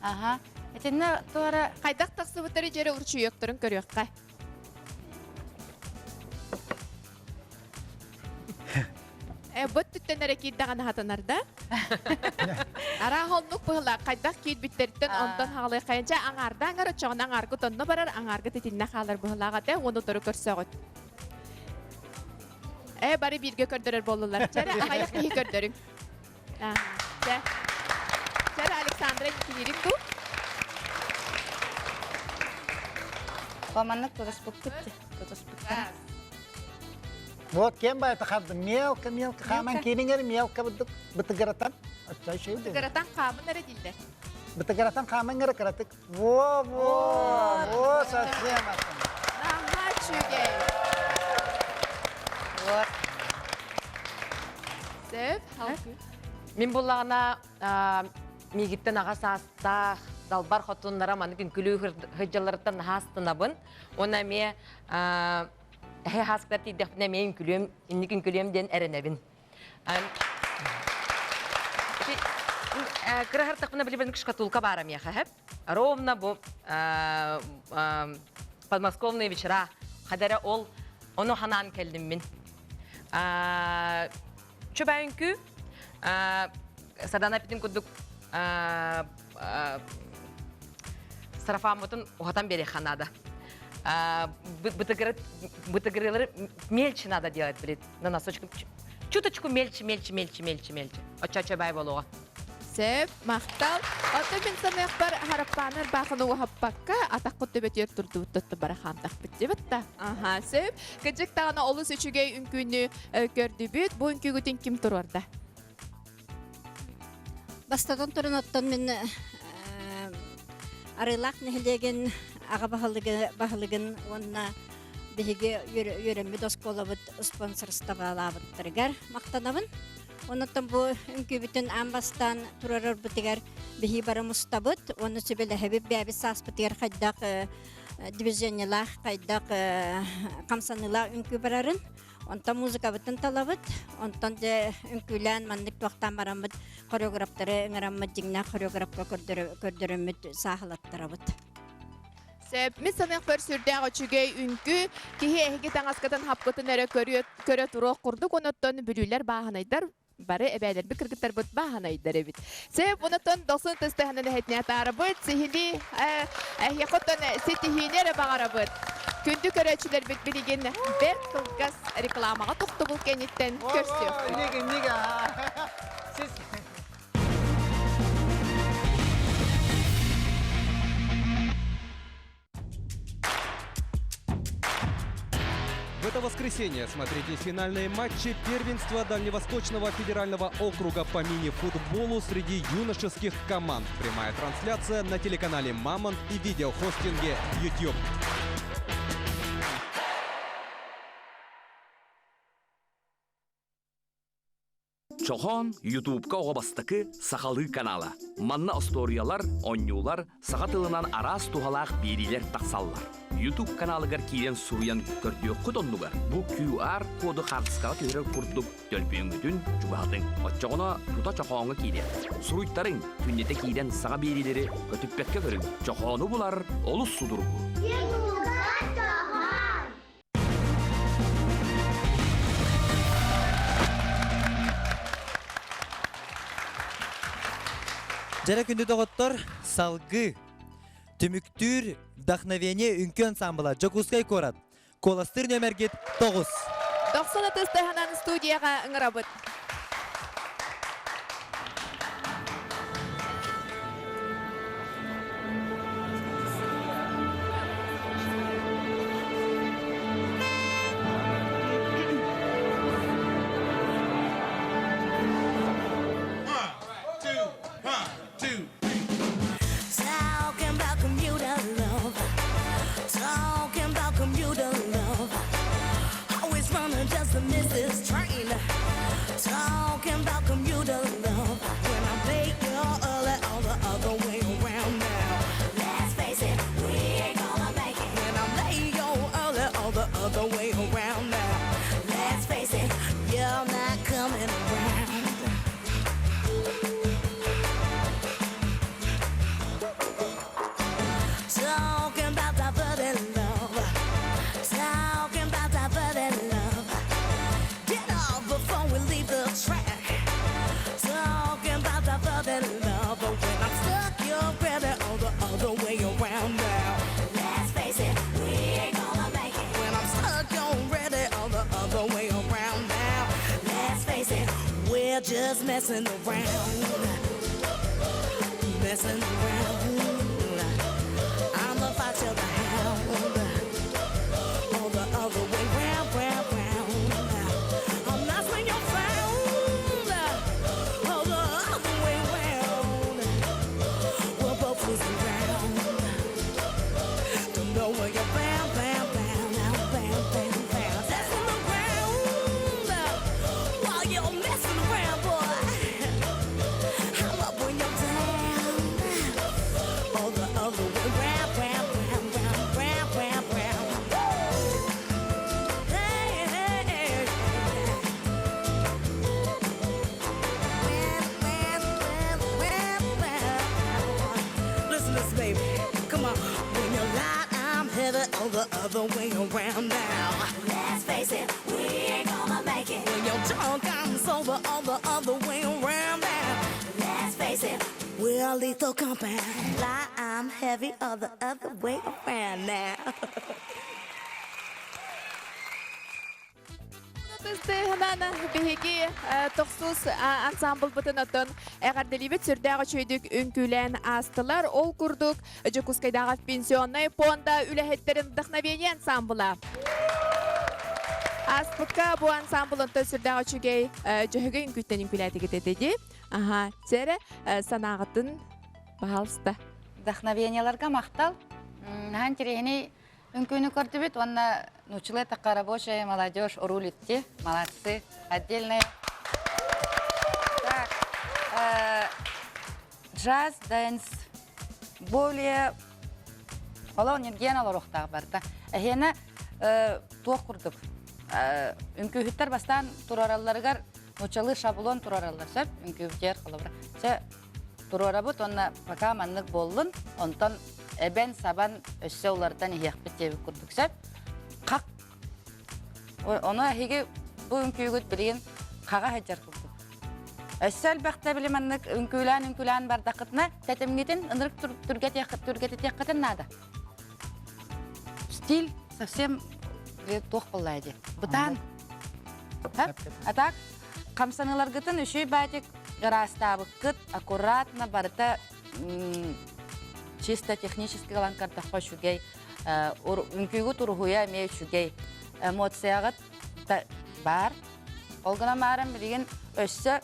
Аха. Итиннэ туора хайдах тахсыбыттары дьэрэ ручеекторун көрүөххэ. Э, бу өттүттэн эрэ киирдэҕинэ хатанар да? Арааһа оннук быһыылаах хайдах киирбиттэриттэн онтон хаалыаххайынча аҥаарда аҥар оччоҕуна аҥааргыт онно барар, аҥааргыт итиннэ хаалар быһыылаах этэ, уону утары көрсөҕүт. Э, бары бииргэ көрдөрөр буоллулар. Чэ эрэ, аҕыйах киһи көрдөрүҥ. Чэ. Чэ эрэ, Александра киириҥ дуу? Маннык тутуспуккут тутуспуттар. Вот кем байта харды мелко мелко хааман киириҥэр мелко бытыгыратан Бытыгыратан хаамын эрэ дииллэр. Бытыгыратан хааман эрэ кыратык. Во во во совсем Наһаа үчүгэй. Вот. Сөп, Мин буллаҕына миигиттэн аҕа саастаах далбар хотуннара маннык үҥкүлүү сылдьалларыттан наһаа астынабын. Уонна эмиэ эһэ хааскытар тиийдэхпинэ эмиэ үҥкүлүөм, инник үҥкүлүөм диэн эрэнэбин. Кыраһартахпына билибин шкатулка баара миэхэ хэп. Ровно бу подмосковные вечера хадара ол ону ханаан кэллим мин. Чөбәйүнкү Сардана эппитин курдук сарафаммытын уһатан биэриэххэ наада. Бытыгырылары мельче надо делать, блин, на носочку. Чуточку мельче, мельче, мельче, мельче, мельче. Оччо бай болуға. Сөп, махтал. Ото мин саныахпар хараппаанар баахыны уһаппакка атаххыт төбөтүгэр турдубут тотто бара хаамтахпыт дебит да. Аха, сөп. Кыдьык даҕаны олус үчүгэй үҥкүүнү көрдүбүт. Бу үҥкүүгүтүн ким туруорда? Бастатан туран оттон мин Арыылаах нэһилиэгин аҕа баһылыгын уонна биһиги үөрэммит оскуолабыт спонсорстволаабыттарыгар махтанабын. Оннуттан бу үҥкүүбүтүн аан бастаан турарарбытыгар биһи бары мустабыт уонна сүбэлэһэбит бэйэбит сааспытыгар хайдах движениелаах, хайдах хамсаныылаах үҥкүү барарын. Онтон музыкабытын талабыт, онтон дьэ үҥкүүлээн маннык туохтаан бараммыт хореографтары ыҥыраммыт дьиҥнээх хореографка көрдөрөммүт сааһылаттарабыт. Сөп, мин саныахпар сүрдээх үчүгэй үҥкүү, киһи эһиги таҥаскытын хаппытын эрэ көрө туруох курдук, онуттан бүлүүлэр бааһынайдар бары эбээлэрбит кыргыттарбыт бааһынайдар эбит. Сөп, онуттан дохсун тыстыһанын эһэтине атаарабыт, сиһилии эһиэхэ оттон ситиһиини эрэ баҕарабыт. Күндү көрөөччүлэрбит билигин бэрт кылгас рекламаҕа тохтобул кэнниттэн көрсүөхпүт. В это воскресенье смотрите финальные матчи первенства Дальневосточного федерального округа по мини-футболу среди юношеских команд. Прямая трансляция на телеканале «Мамонт» и видеохостинге YouTube. Чохоон Ютубка оҕо бастакы сахалыы канала. Манна остуоруйалар, оонньуулар, саха тылынан араас туһалаах биэриилэр тахсаллар. Ютуб каналыгар киирэн суруйан көрдүөххүт оннугар бу QR коду хаартыскаҕа түһэрэр курдук төлөпүөҥҥүтүн чугаһатыҥ. Оччоҕуна тута чохооҥҥо киириэ. Суруйтарыҥ, күннэтэ киирэн саҥа биэриилэри көтүппэккэ көрүҥ. Чохоону булар олус судургу. Дьэрэ күндү доҕоттор, салгыы түмүктүүр вдохновение үҥкүү ансамбла Дьокуускай куорат. Куоластыыр нүөмэргит 9. Дохсун ытыс тыаһынан студияҕа ыҥырабыт. Talking about commuter love. Talking about commuter love. Always running just to miss this train. Talking about commuter love. When I make you early all the other way around now. Let's face it, we ain't gonna make it. When I'm late, you're early all the other way around now. Let's face it, you're not coming around. Talking about diverted love. Talking about diverted love. Get off before we leave the track. Talking about diverted love. But when I'm stuck, you're better all the other way around now. Let's face it, we ain't gonna make it. When I'm stuck, you're ready all the other way around now. Let's face it, we're just messing around. Messing around. I'm the fox, you're the hound. All the other way round, round, round. I'm not when you're found. All the other way round. We're both losing ground. Don't know where you're bound, bound, bound, bound, bound, bound, bound. That's on the ground. While you're messing around, boy. I'm up when you're down. All the other way round, round, round, round, round, round, round. Hey, hey, hey. Round, round, round, round. Listen to this, baby. Come on. When you're light, I'm heavy all the other way around now. Let's face it, we ain't gonna make it. When you're drunk, I'm sober all the other way around now. Let's face it, we're We are lethal compound. Lie, I'm heavy all the other way around now. Тыстыһынан биһиги тохсус ансамблбытын оттон эҕэрдэлиибит сүрдээх үчүгэйдик үҥкүүлээн аастылар. Ол курдук Дьокуускайдааҕы пенсионнай пуонда үлэһиттэрин вдохновение ансамбла. Ааспыкка бу ансамбл онтон сүрдээх үчүгэй дьөһөгөй үҥкүүттэн үҥкүүлээтигит этэ дии. Аха, сэрэ санааҕытын пожалуйста. Вдохновениеларга махтал. Наһаа интэриэһинэй Үҥкүүнү көрдүбүт уонна нууччалыы эттэххэ рабочая молодежь рулит дии. Молодцы. Отдельная. Так, джаз, дэнс более олох ньиргиэн олоруохтаах барыта. Эһиэнэ туох курдук үҥкүүһүттэр бастаан туруоралларыгар нууччалыы шаблон туруораллар сөп үҥкүүбүтүгэр холобура. Чэ туруорабыт уонна пока маннык буоллун, онтон эбэн-сабан өссө уларытан иһиэхпит диэбит курдук сөп. Хак. Ону эһиги бу үҥкүүгүт билигин хаҕа сылдьар курдук. Өссө элбэхтэ били маннык үҥкүүлээн-үҥкүүлээн бардаххытына тэтимҥитин ынырык түргэтитиэххитин наада. Стиль совсем туох буолла дии. Бытаан. А так хамсаныыларгытын үчүй баатик ыраастаабыккыт, аккуратно барыта чисто технически ылан көрдөххө үчүгэй. Үҥкүүгүт уруһуйа эмиэ үчүгэй. Эмоцияҕыт баар. Ол гынан баран билигин өссө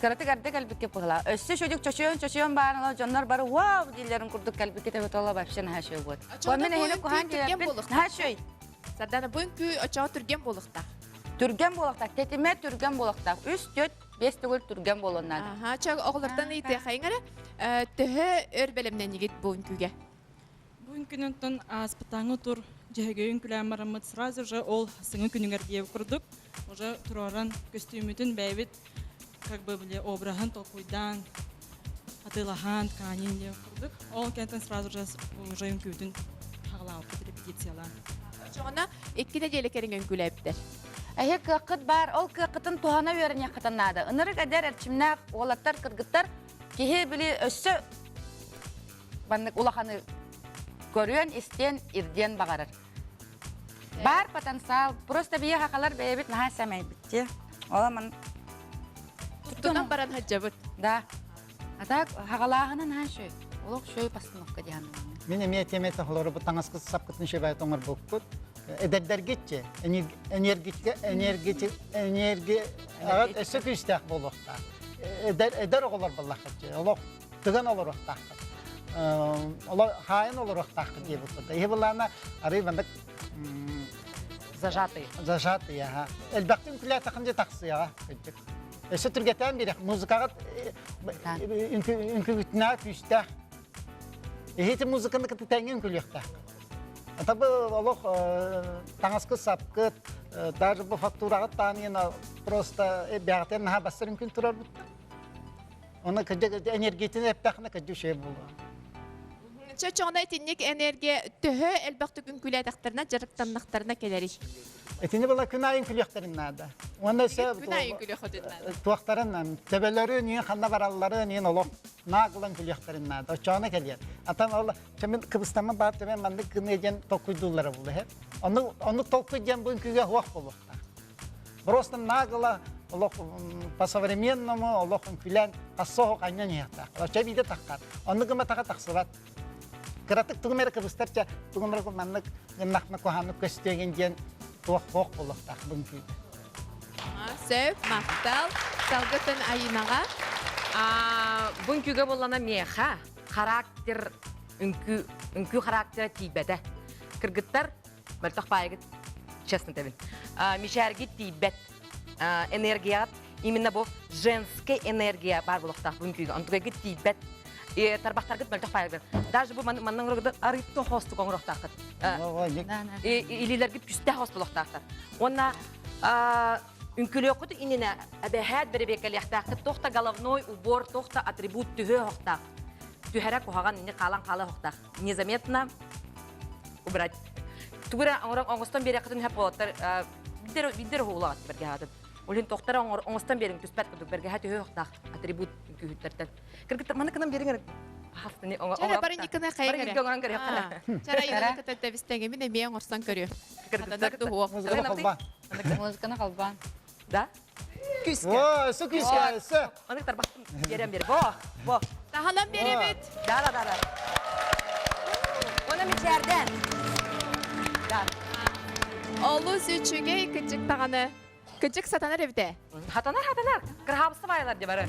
кыратык эрдэ кэлбиккэ быһыылаах. Өссө үчүгдүк чочуйан-чочуйан баарына дьоннор бары вау дииллэрин курдук кэлбиккит эбит ол вообще наһаа үчүгэй буолуо. Мен эһини куһаан кэлэппин наһаа үчүгэй. Сардана бу үҥкүү очоҕо түргэн буолуохтаах. Түргэн буолуохтаах. Тэтимэ түргэн буолуохтаах. Үс, төрт, биэс төгүл түргэн буолуон наада. Аха, чэ оҕолортон ыйытыахайыҥ эрэ. Төһө өр бэлэмнэннигит бу үҥкүүгэ? Бу үҥкүнүнтэн ааспытааҥы тур дьөһөгөй үҥкүлээн бараммыт сразу же ол сыҥы күнүгэр диэбит курдук уже туруоран көстүүмүтүн бэйэбит как бы били обраһын толкуйдаан атыылаһан тканин диэн курдук ол кэнтэн сразу же уже үҥкүүтүн хаҕалаабыппыт репетициялаан. Оччоҕуна икки нэдиэлэ кэриҥэ үҥкүүлээбиттэр. Эһи кыаххыт баар, ол кыаххытын туһана үөрэниэххитин наада. Ынырык эдэр эрчимнээх уолаттар, кыргыттар киһи били өссө маннык улаханы көрүөн, истиэн, ирдиэн баҕарар. Баар потенциал. Просто биһи хахалар бэйэбит наһаа сэмэйбит дии. Ола ман Туттунан баран сылдьабыт. Да. А так хагалааһына наһаа шөй. Олох шөй постановка диэн. Мин эмиэ тиэмэ толору бу таҥаскыт сапкытын шөбай тоҥорбуккут. Эдэрдэргитчи энергетика энергетик энерги өссө күүстээх буолуохтаах. Эдэр эдэр оҕолор буоллаххытчы. Олох тыган олоруохтааххыт. Хаайан олоруохтааххыт диэбит курдук. Иһи былаана арый маннык Зажатый. Зажатый, аха. Элбэхтин күлээтэхин дьэ тахсыаҕа кырдьык. Өссө түргэтээн биэрэх музыкаҕыт үҥкүүтүнэҕэ күүстээх. Эһити музыканы кытта тэҥҥэ үҥкүлүөхтээх. Ата бу олох таҥаскыт-сапкыт, даже бу фактураҕыт таанын просто бэҕэтэн наһаа бастар үҥкүн турар буттар. Оны кырдьык энергиятын эптэххинэ кырдьык үчүгэй буолуо. Чочоҕуна итинник энергия төһө элбэхтик үҥкүүлээтэхтэринэ, дьарыктаннахтарына кэлэрий? Итини была күн айын күлүөхтэрин наада. Уонна өссө Күн айын күлүөхөтүн наада. туохтарын төбөлөрүн иин ханна баралларын иин олох наагылан күлүөхтэрин наада. Оччоҕуна кэлиэр. Атан ол чэмин кыбыстама баар төбө маннык гыныы диэн толкуйдууллара буолуо. Ону ону толкуй диэн бу үҥкүүгэ суох буолуохтаах. Просто нагло олох по-современному олох үҥкүүлээн хассоһук анньан иһиэхтээх. Оччо биирдэ таххар. Оннук гымматаха тахсыбат. Кыратык тугум эрэ кыбыстар чэ тугум эрэ маннык гыннахна куһааннык көстүөгүн диэн туох хоох буолуохтаах бу үҥкүүгэ. Сөп, махтал. Салгытын Айынаҕа. Бу үҥкүүгэ буоллана миэхэ характер үҥкүү үҥкүү характера тиийбэтэ. Кыргыттар мөлтөх баайгыт честно этэбин мичээргит тиийбэт энергияҕыт именно бу женская энергия баар буолуохтаах бу үҥкүүгэ онтугайгыт тиийбэт тарбахтаргыт мөлтөх баайгыт даже бу манна оҥорогут арыйтон хоостук оҥоруохтааххыт илиилэргит күстээх хос буолуохтаахтар уонна үҥкүлүөххүт иннинэ эбэһээт бэрэбиэркэлиэхтээххит туох да головной убор туох да атрибут түһүө оһохтоох түһэрэ куһаҕан инни хаалан хаала оһохтоох незаметно убрать. Тугу эрэ оҥорон оҥостон биэриэххитин сөп буолаттар. Биирдэр биирдэр уһуулаҕат бэргэһэҕитин. Олин тохтара оҥостон биэриҥ түспэт курдук бэргэһэ түһүөхтаах атрибут үҥкүүһүттэртэн. Кыргыттар маны кынан биэриҥ эрэ. Хафтыны оҥо Чара бары никына хайа Бары кэрэ. оҥорон көрүөххэ. Чара юна кытта тэбистэҥэ мин эмиэ оҥорсон көрүө. Хатанар дуһуох. Музыканы холбаан. Музыканы холбаан. Да? Күүскэ. О, өссө күүскэ, өссө. Аны тарбахтым биэрэн биэр. Бо, бо. Таһынан биэрэбит. Да, да, да, да. Оны мичээрдэн. Да. Олус үчүгэй кыдьык даҕаны. Кыдьык сатанар эбитэ. Хатанар, хатанар. Кырһаабыста баайалар дии бары.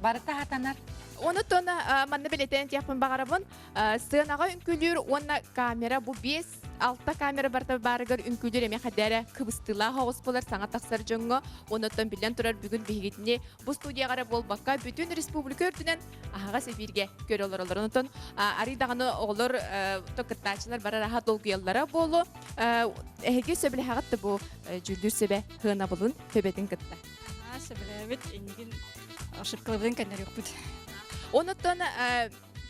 Барыта хатанар. Оны тона манна билетен тиэхпин баҕарабын. Сыанаҕа үҥкүүлүүр уонна камера бу биэс алта камера барыта баарыгар үҥкүүлүүр эмиэ хайдара кыбыстыылаах оҕус буолар саҥа тахсар дьоҥҥо. Онуттан биллэн турар бүгүн биһигитини бу студияҕа эрэ буолбакка бүтүн республика үрдүнэн аһаҕас эфиргэ көрө олороллор. Онтон арый даҕаны оҕолор кыттааччылар барар аха долгуйаллара буолуо. Эһиги сөбүлэһэҕит да бу дьүүллүүр сүбэ сыанабылын төбөтүн кытта. Сөбүлээбит иннигин ошибкаларбытын көннөрүөхпүт. Онуттан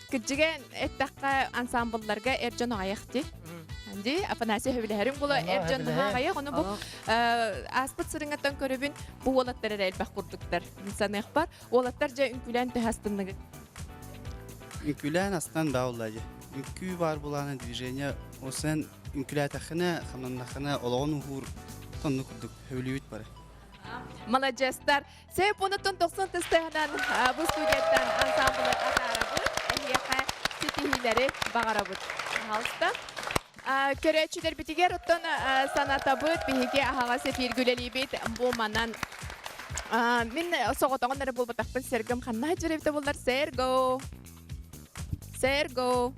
кырдьыга эттэххэ ансамблларга эр дьон аҕыйах дии. Ди Афанасий сөбүлэһэрин була эр дьон аҕыйах ону бу ааспыт сырыҥаттан көрөбүн бу уолаттар эрэ элбэх курдуктар саныахпар уолаттар дьэ үҥкүүлээн төһө астынныгыт Үҥкүүлээн астан баа улла дьэ. Үҥкүү баар булаана движение осен үҥкүүлээтэххинэ, хамнаннаххына олоҕун уһуур тонну курдук хөбүлүүбүт бары. Маладьыастар. Сөп онуттан 90 тыстыһынан бу студияттан ансамблы атаарабыт. Эһиэхэ ситиһиилэри баҕарабыт. Пожалуйста. Көрөөччүлэрбитигэр оттон санатабыт, биһиги аһаҕас эфиргэ үлэлиибит. Бу манан мин соҕотоҕун эрэ буолбатахпын Сергом ханна сылдьар эбитэ буоллар Серго! Серго!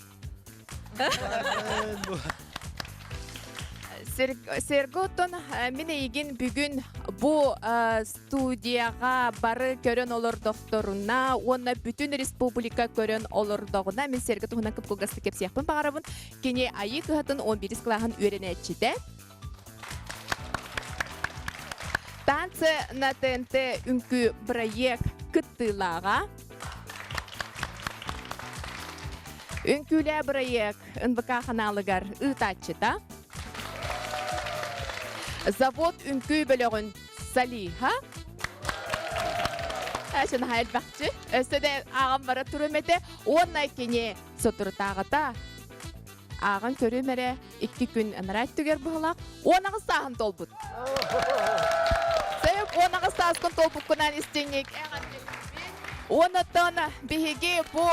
Серго оттон мин эйигин бүгүн бу студияҕа бары көрөн олордохторуна уонна бүтүн республика көрөн олордоҕуна мин Серго туһунан кып-кылгастык кэпсиэхпин баҕарабын. Кини Айыы кыһатын 11 кылааһын үөрэнээччитэ. Танцы на ТНТ үҥкүү проект кыттыылааҕа. Үҥкүүлээ проект НВК ханаалыгар ыытааччыта. Завод үҥкүү бөлөҕүн Салиха. Әшін элбэхчи. Өссө да ааҕан бара турум этэ. Уонна кини соторутааҕыта ааҕан көрүм эрэ икки күн анараа өттүгэр быһылаах 18 сааһын толбут. Сөп 18 сааскын толбуккунан истиҥник Онотон биһиги бу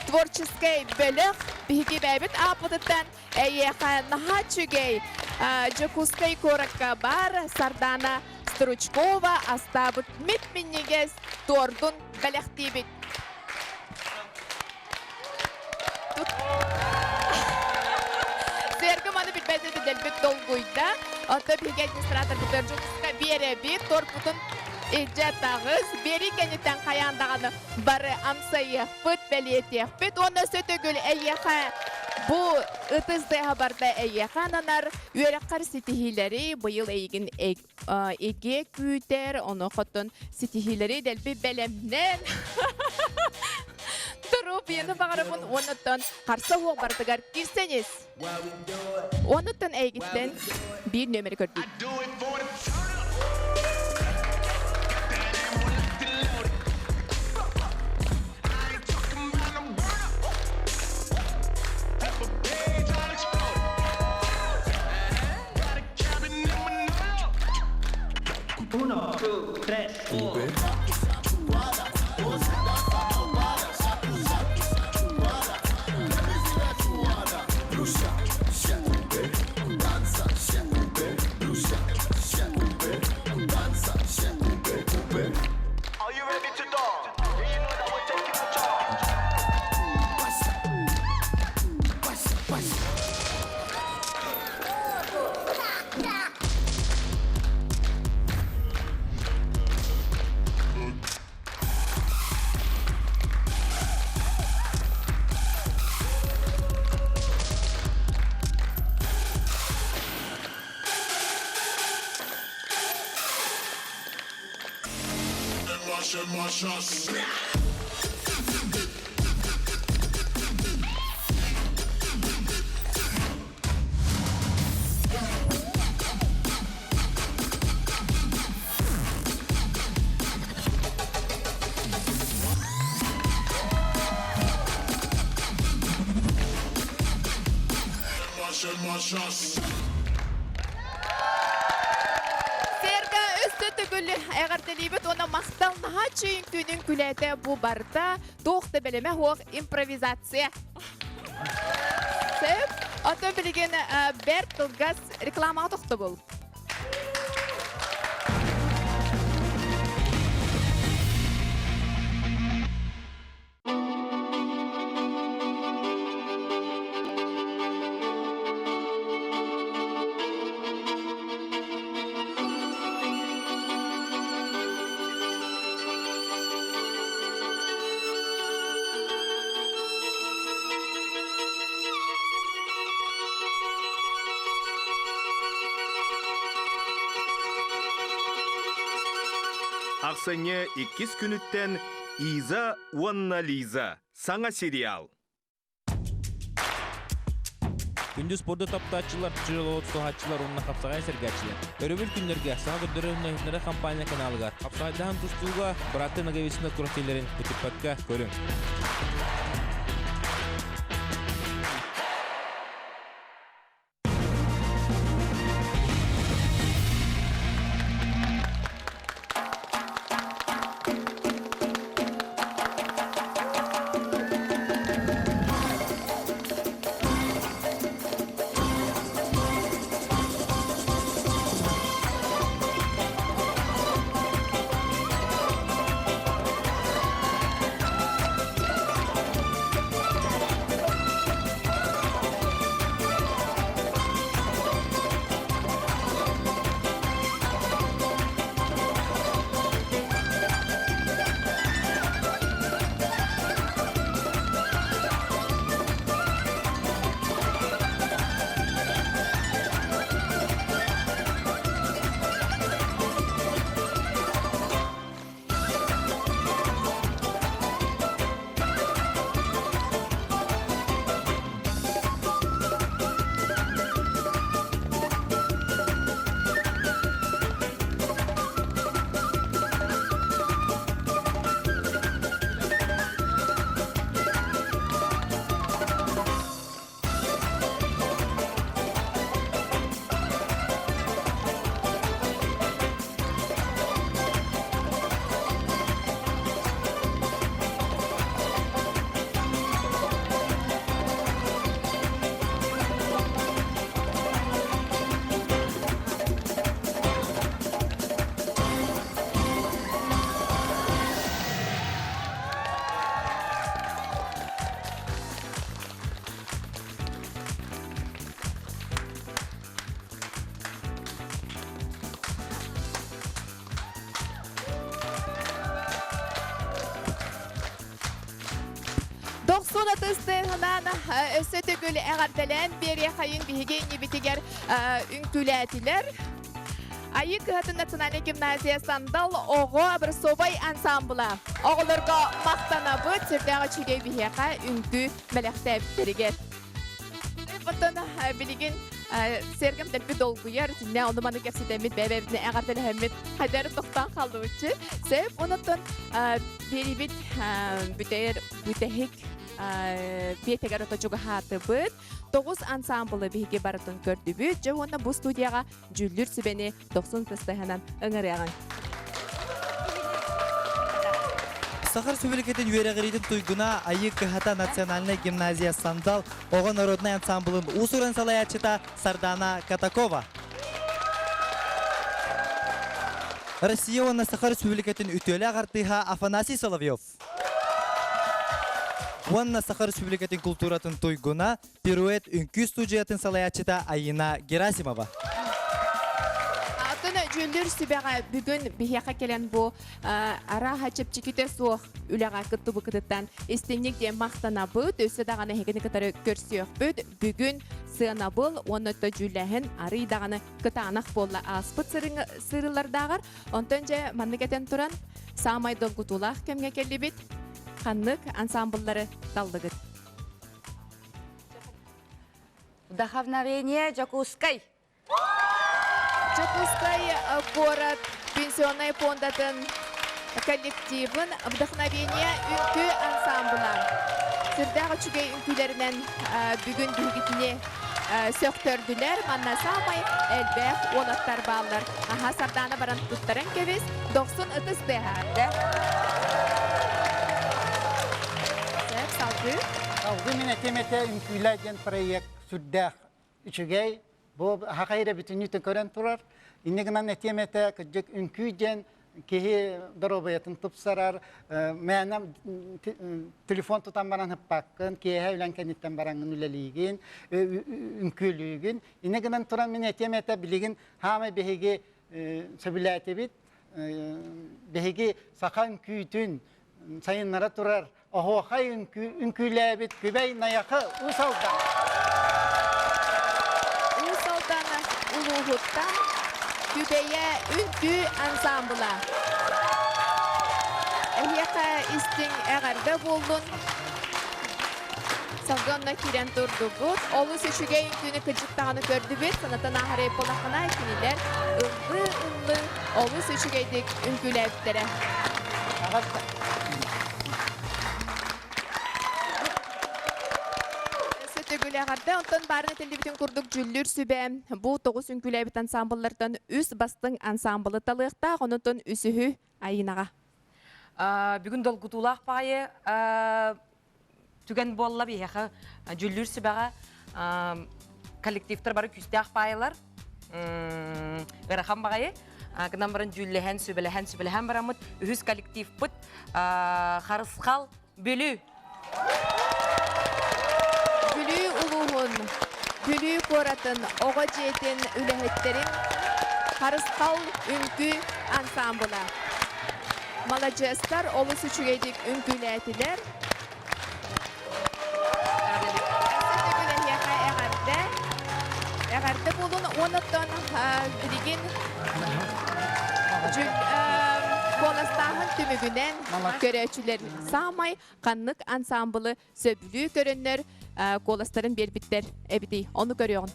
творческай бөлөх биһиги бэйэбит ааппытыттан эйиэхэ наһаа үчүгэй Дьокуускай куоракка баар Сардаана Стручкова астаабыт мип-минньигэс туордун бэлэхтиибит. Сэргэ маны билбэт дэлбит долгуйда. Оттон биһиги администраторбытыгар Дьокуускай биэрэбит, торпутун илдьэ таҕыс. Биэрии кэнниттэн хайаан даҕаны бары амсайыахпыт, бэлиэтиэхпит. Уонна өссө төгүл эйиэхэ бу ытыс тыаһа барда эйиэхэ ананар үөрэххэр ситиһиилэри быйыл эйигин эгэ күүтэр, ону хотон ситиһиилэри дэлби бэлэмнэн доруобуйаны баҕарабын уонуттан харса уох барытыгар кирсэнис. Уонуттан эйгиттэн биир нүөмэри көрдүк. Uno, two, tres, four. Are you ready to dance? Yeah, you know that we're taking the charge. Серга өссө төгүл эҕэрдэлиибит уонна махтал наһаа чүйүн күнүн күлээтэ бу барыта туох да бэлэмэ суох импровизация. Сөп. Оттон билигин бэрт кылгас рекламаҕа тохтобул. Ахсынньы иккис күнүттэн Иза уонна Лиза саҥа сериал. Күндү спорду таптааччылар, тяжело тутуһааччылар уонна хапсаҕай сэргээччилэр. Өрөбүл күннэргэ саҥа көрдөрөр уонна компания каналыгар хапсаҕайдаһан тустууга бырааттыы Ноговицына күрэхтэһиилэрин көтүппэккэ көрүҥ. Дохсун атыстыһынан өссө төгүл эҕэрдэлээн биэриэхэйин биһиги иннибитигэр үҥкүүлээтилэр. Айыы кыһатын национальнай гимназия Сандал оҕо образцовай ансамбла. Оҕолорго махтанабыт, сүрдээх үчүгэй биһиэхэ үҥкүү бэлэхтээбиттэригэр. Оттон билигин сэргэм дэлби долгуйар, итиннэ ону маны кэпсэтэммит, бэйэ-бэйэбитин эҕэрдэлэһэммит хайдары тохтоон хааллыбытчы. Сөп, онуттан биэрибит бүтэр бүтэһик биэтэгэр ото чугаһаатыбыт. Тоҕус ансамблы биһиги барытын көрдүбүт. Дьэ уонна бу студияҕа дьүүллүүр сүбэни дохсун тыстаһынан ыҥырыаҕыҥ. Саха Республикатын үөрэҕириитин туйгуна Айыы кыһата национальнай гимназия «Сандал» оҕо народнай ансамблын уус-уран салайааччыта Сардана Катакова. Россия уонна Саха Республикатын үтүөлээх артыыһа Афанасий Соловьев. Уонна Саха Республикатын култууратын туйгуна Пируэт үҥкүү студиятын салайааччыта Айина Герасимова. Атын дьүүллүүр сүбэҕэ бүгүн биһиэхэ кэлэн бу арааһа чэпчэкитэ суох үлэҕэ кыттыбыкытыттан истиҥник диэн махтанабыт. Өссө даҕаны эһигини кытары көрсүөхпүт. Бүгүн сыанабыл уонна өттө дьүүллээһин арый даҕаны кытаанах буолла ааспыт сырыылардааҕар. Онтон дьэ маннык этэн туран саамай долгутуулаах кэмҥэ кэллибит. Ханнык ансамбллары таллыгыт? Вдохновение Дьокуускай. Дьокуускай куорат пенсионнай фондатын коллективын Вдохновение үҥкүү ансамбла. Сүрдээх үчүгэй үҥкүүлэринэн бүгүн биһигитини сөхтөрдүлэр. Манна саамай элбэх уолаттар бааллар. Аха Сардаана баран туттаран кэбис. Дохсун ытыс тыаһа. Сөп, салгыы. Салгыы мин этиэм этэ үҥкүүлээ диэн проект сүрдээх үчүгэй. Бу хаха эрэ бүтүннүүтүн көрөн турар. Инньэ гынан этиэм этэ, кырдьык үҥкүү диэн киһи доруобуйатын тупсарар, мээнэ телефон тутан баран ыппаккын, киэһэ үлэн кэнниттэн бараҥҥын үлэлиигин, үҥкүүлүүгүн. Инньэ гынан туран мин этиэм этэ, билигин хаамай биһиги сөбүлээтибит. Биһиги саха үҥкүүтүн сайыннара турар Оһуохай үҥкүүлээбит Күбэй Найахы Уус Алдан. Уус Алдан улууһуттан Күбэйэ үҥкүү ансаамбыла. Эһиэхэ истиҥ эҕэрдэ буоллун. Салгыы онно киирэн турдубут. Олус үчүгэй үҥкүүнү кыдьык даҕаны көрдүбүт. Санатан ааһарай буоллаххына, кинилэр ыллыы-ыллыы олус үчүгэйдик үҥкүүлээбиттэрэ. Өссө төгүл эҕэрдэ. Онтон баарын этиллибитин курдук дьүүллүүр сүбэ бу тоҕус үҥкүүлээбит ансаамбыллартан үс бастыҥ ансаамбылы талыахтаах, онтон үсүһү Айынаҕа. Бүгүн долгутуулаах баҕайы түгэн буолла биһиэхэ дьүүллүүр сүбэҕэ коллективтар бары күүстээх баайылар ыарахан баҕайы гынан баран дьүүллэһэн сүбэлэһэн сүбэлэһэн бараммыт үһүс коллективпыт Харысхал Бүлүү Бүлүү улууһун Бүлүү куоратын оҕо дьиэтин үлэһиттэрин Харысхал үҥкүү ансаамбыла. Маладьыастар олус үчүгэйдик үҥкүүлээтилэр. Өссө төгүл эһиэхэ эҕэрдэ. Эҕэрдэ буолун. Уонуттан билигин куоластааһын түмүгүнэн көрөөччүлэр саамай ханнык ансаамбылы сөбүлүү көрөннөр куоластарын биэрбиттэр эбитий? Ону көрүөҕүн.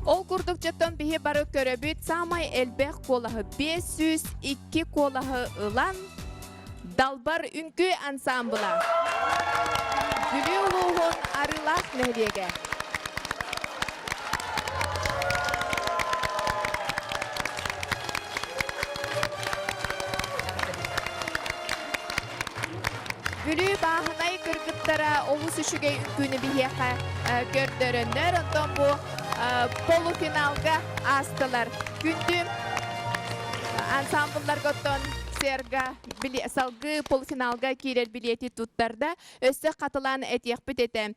Ол курдук дьоттон биһи бары көрөбүт саамай элбэх куолаһы 502 куолаһы ылан Далбар үҥкүү ансаамбыла Бүлүү улууһун Арыылаах нэһилиэгэ. Бүлүү бааһынай кыргыттара олус үчүгэй үҥкүүнү биһиэхэ көрдөрөннөр, онтон бу полуфиналга аастылар. Күндү ансамблларга оттон Серга салгыы полуфиналга киирэр билиэти туттарда. Өссө хатылаан этиэхпит этэ.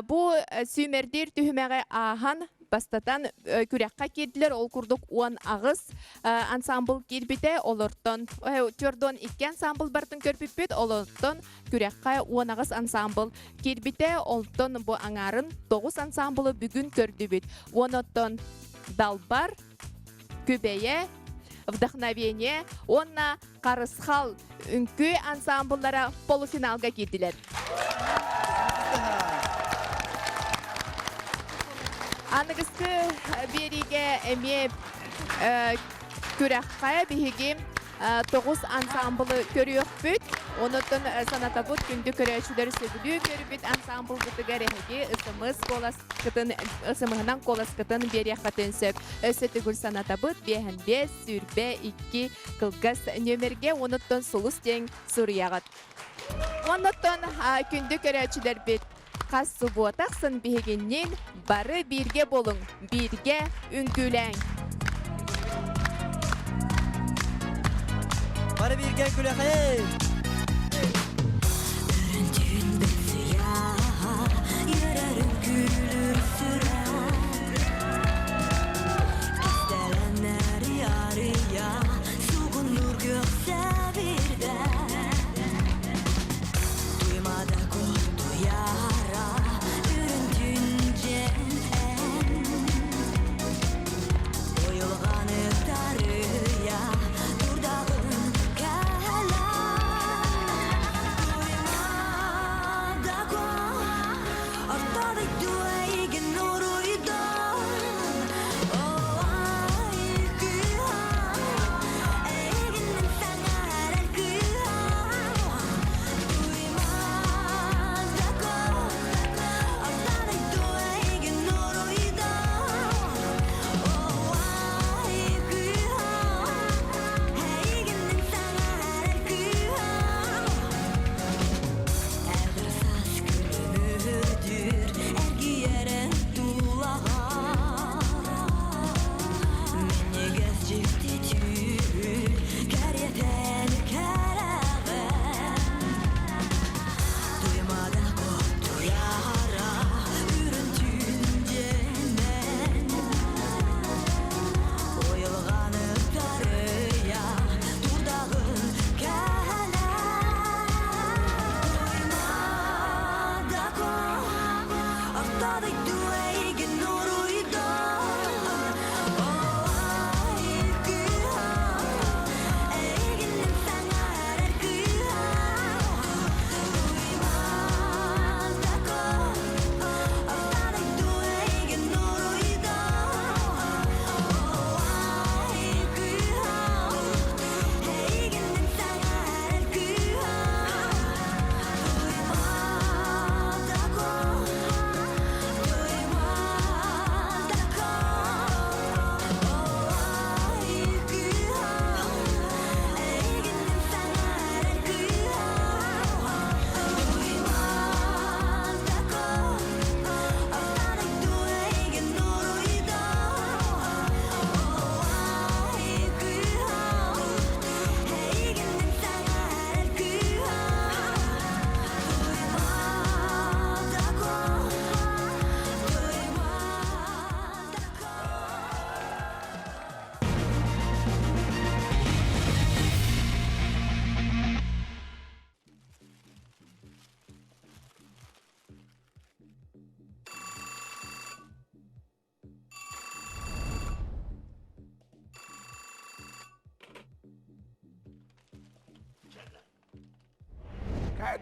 Бу сүүмэрдиир түһүмэҕи ааһан бастатан күрэххэ киирдилэр. Ол курдук 18 ансамбл киирбитэ. Олортон 42 ансамбл бартын көрбүппүт. Олортон күрэххэ 18 ансамбл киирбитэ. Онтон бу аҥаарын 9 ансамблы бүгүн көрдүбүт. Онтон Далбар, Күбэйэ, Вдохновение уонна Харысхал үҥкүү ансамбллара полуфиналга киирдилэр. Аныгыскы биэриигэ эмиэ күрэххэ биһиги тоҕус ансамблы көрүөхпүт. Онуттан санатабыт күндү көрөөччүлэр сөбүлүү көрбүт ансамблбытыгар эһиги ысымыс куоласкытын ысымыһынан куоласкытын биэриэххитин сөп. Өссө төгүл санатабыт биэһэн биэс, 22 кылгас нүөмэргэ онуттан сулус диэн суруйаҕыт. Оннуттан күндү көрөөччүлэрбит хас субуота ахсын биһигинниин бары бииргэ буолуҥ, бииргэ үҥкүүлээҥ. Бары бииргэ үҥкүүлэхэй!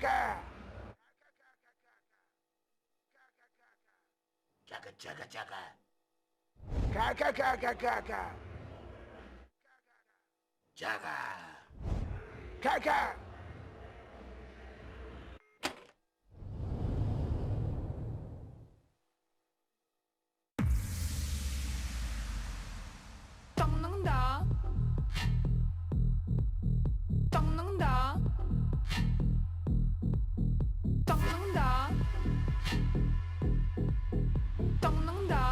Ка-ка-ка! Чака-чака-чака. Ка-ка-ка-ка-ка-ка. Чака. Ка-ка. Тоҥнуҥ да? Тоҥнуҥ да? Тоҥнуҥ да? Тоҥнуҥ да?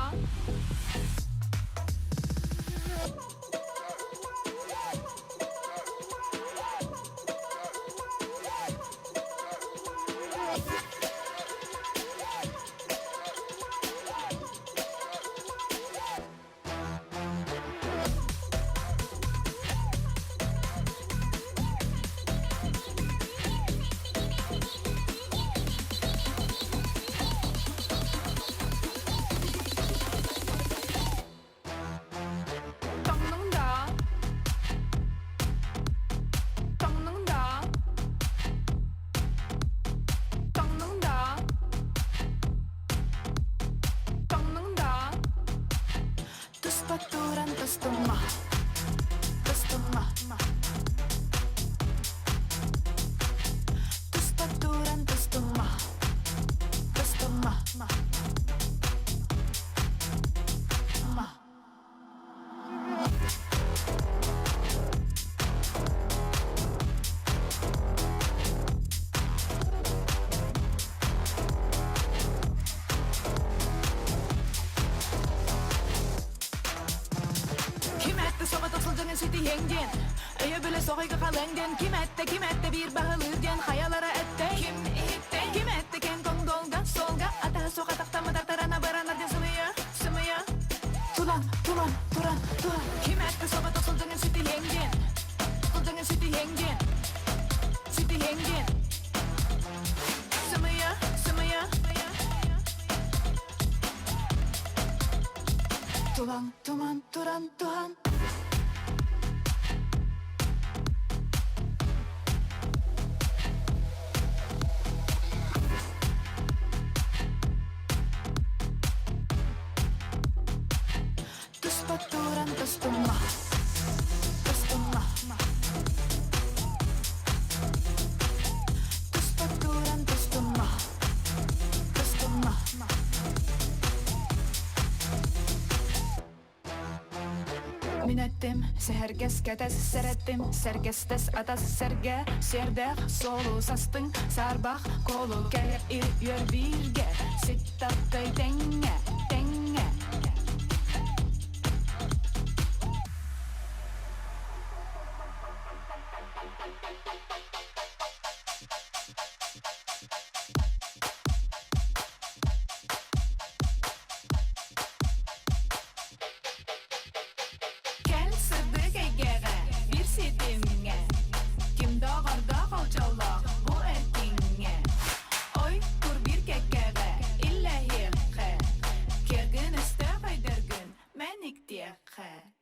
Тоҥнуҥ да? Тоҥнуҥ да? Тоҥнуҥ да? Тоҥнуҥ да? Туспа туран тостума, тостума. Туспа туран тостума, тостума. Ма. Ким этте соҕотох сылдьан ситиһиэҥ диэн Өйөбүлэ соҕойго халыаҥ диэн Ким этте, ким этте биир баһылыыр диэн Хайалара эттэй, ким иһиттэй Ким этте кэҥ коҥдолга, суолга Атаһа суох атахтаммыт артарана баранар диэн сымыйа, сымыйа Тулан, тулан, туран, туһан Ким этте соҕотох сылдьан ситиһиэҥ диэн Сылдьан ситиһиэҥ диэн Ситиһиэҥ диэн Сымыйа, сымыйа Тулан, туман, туран, туһан Туспа туран тостума, тостума. Туспа туран тостума, тостума. Мин эттим, сэһэргэс кэтэс сэрэттим, сэргэстэс атас сэргэ, сиэрдээх суолу састыҥ, саарбах куолу кэлэр ир үөр бииргэ, ситтаккай тэҥҥэ.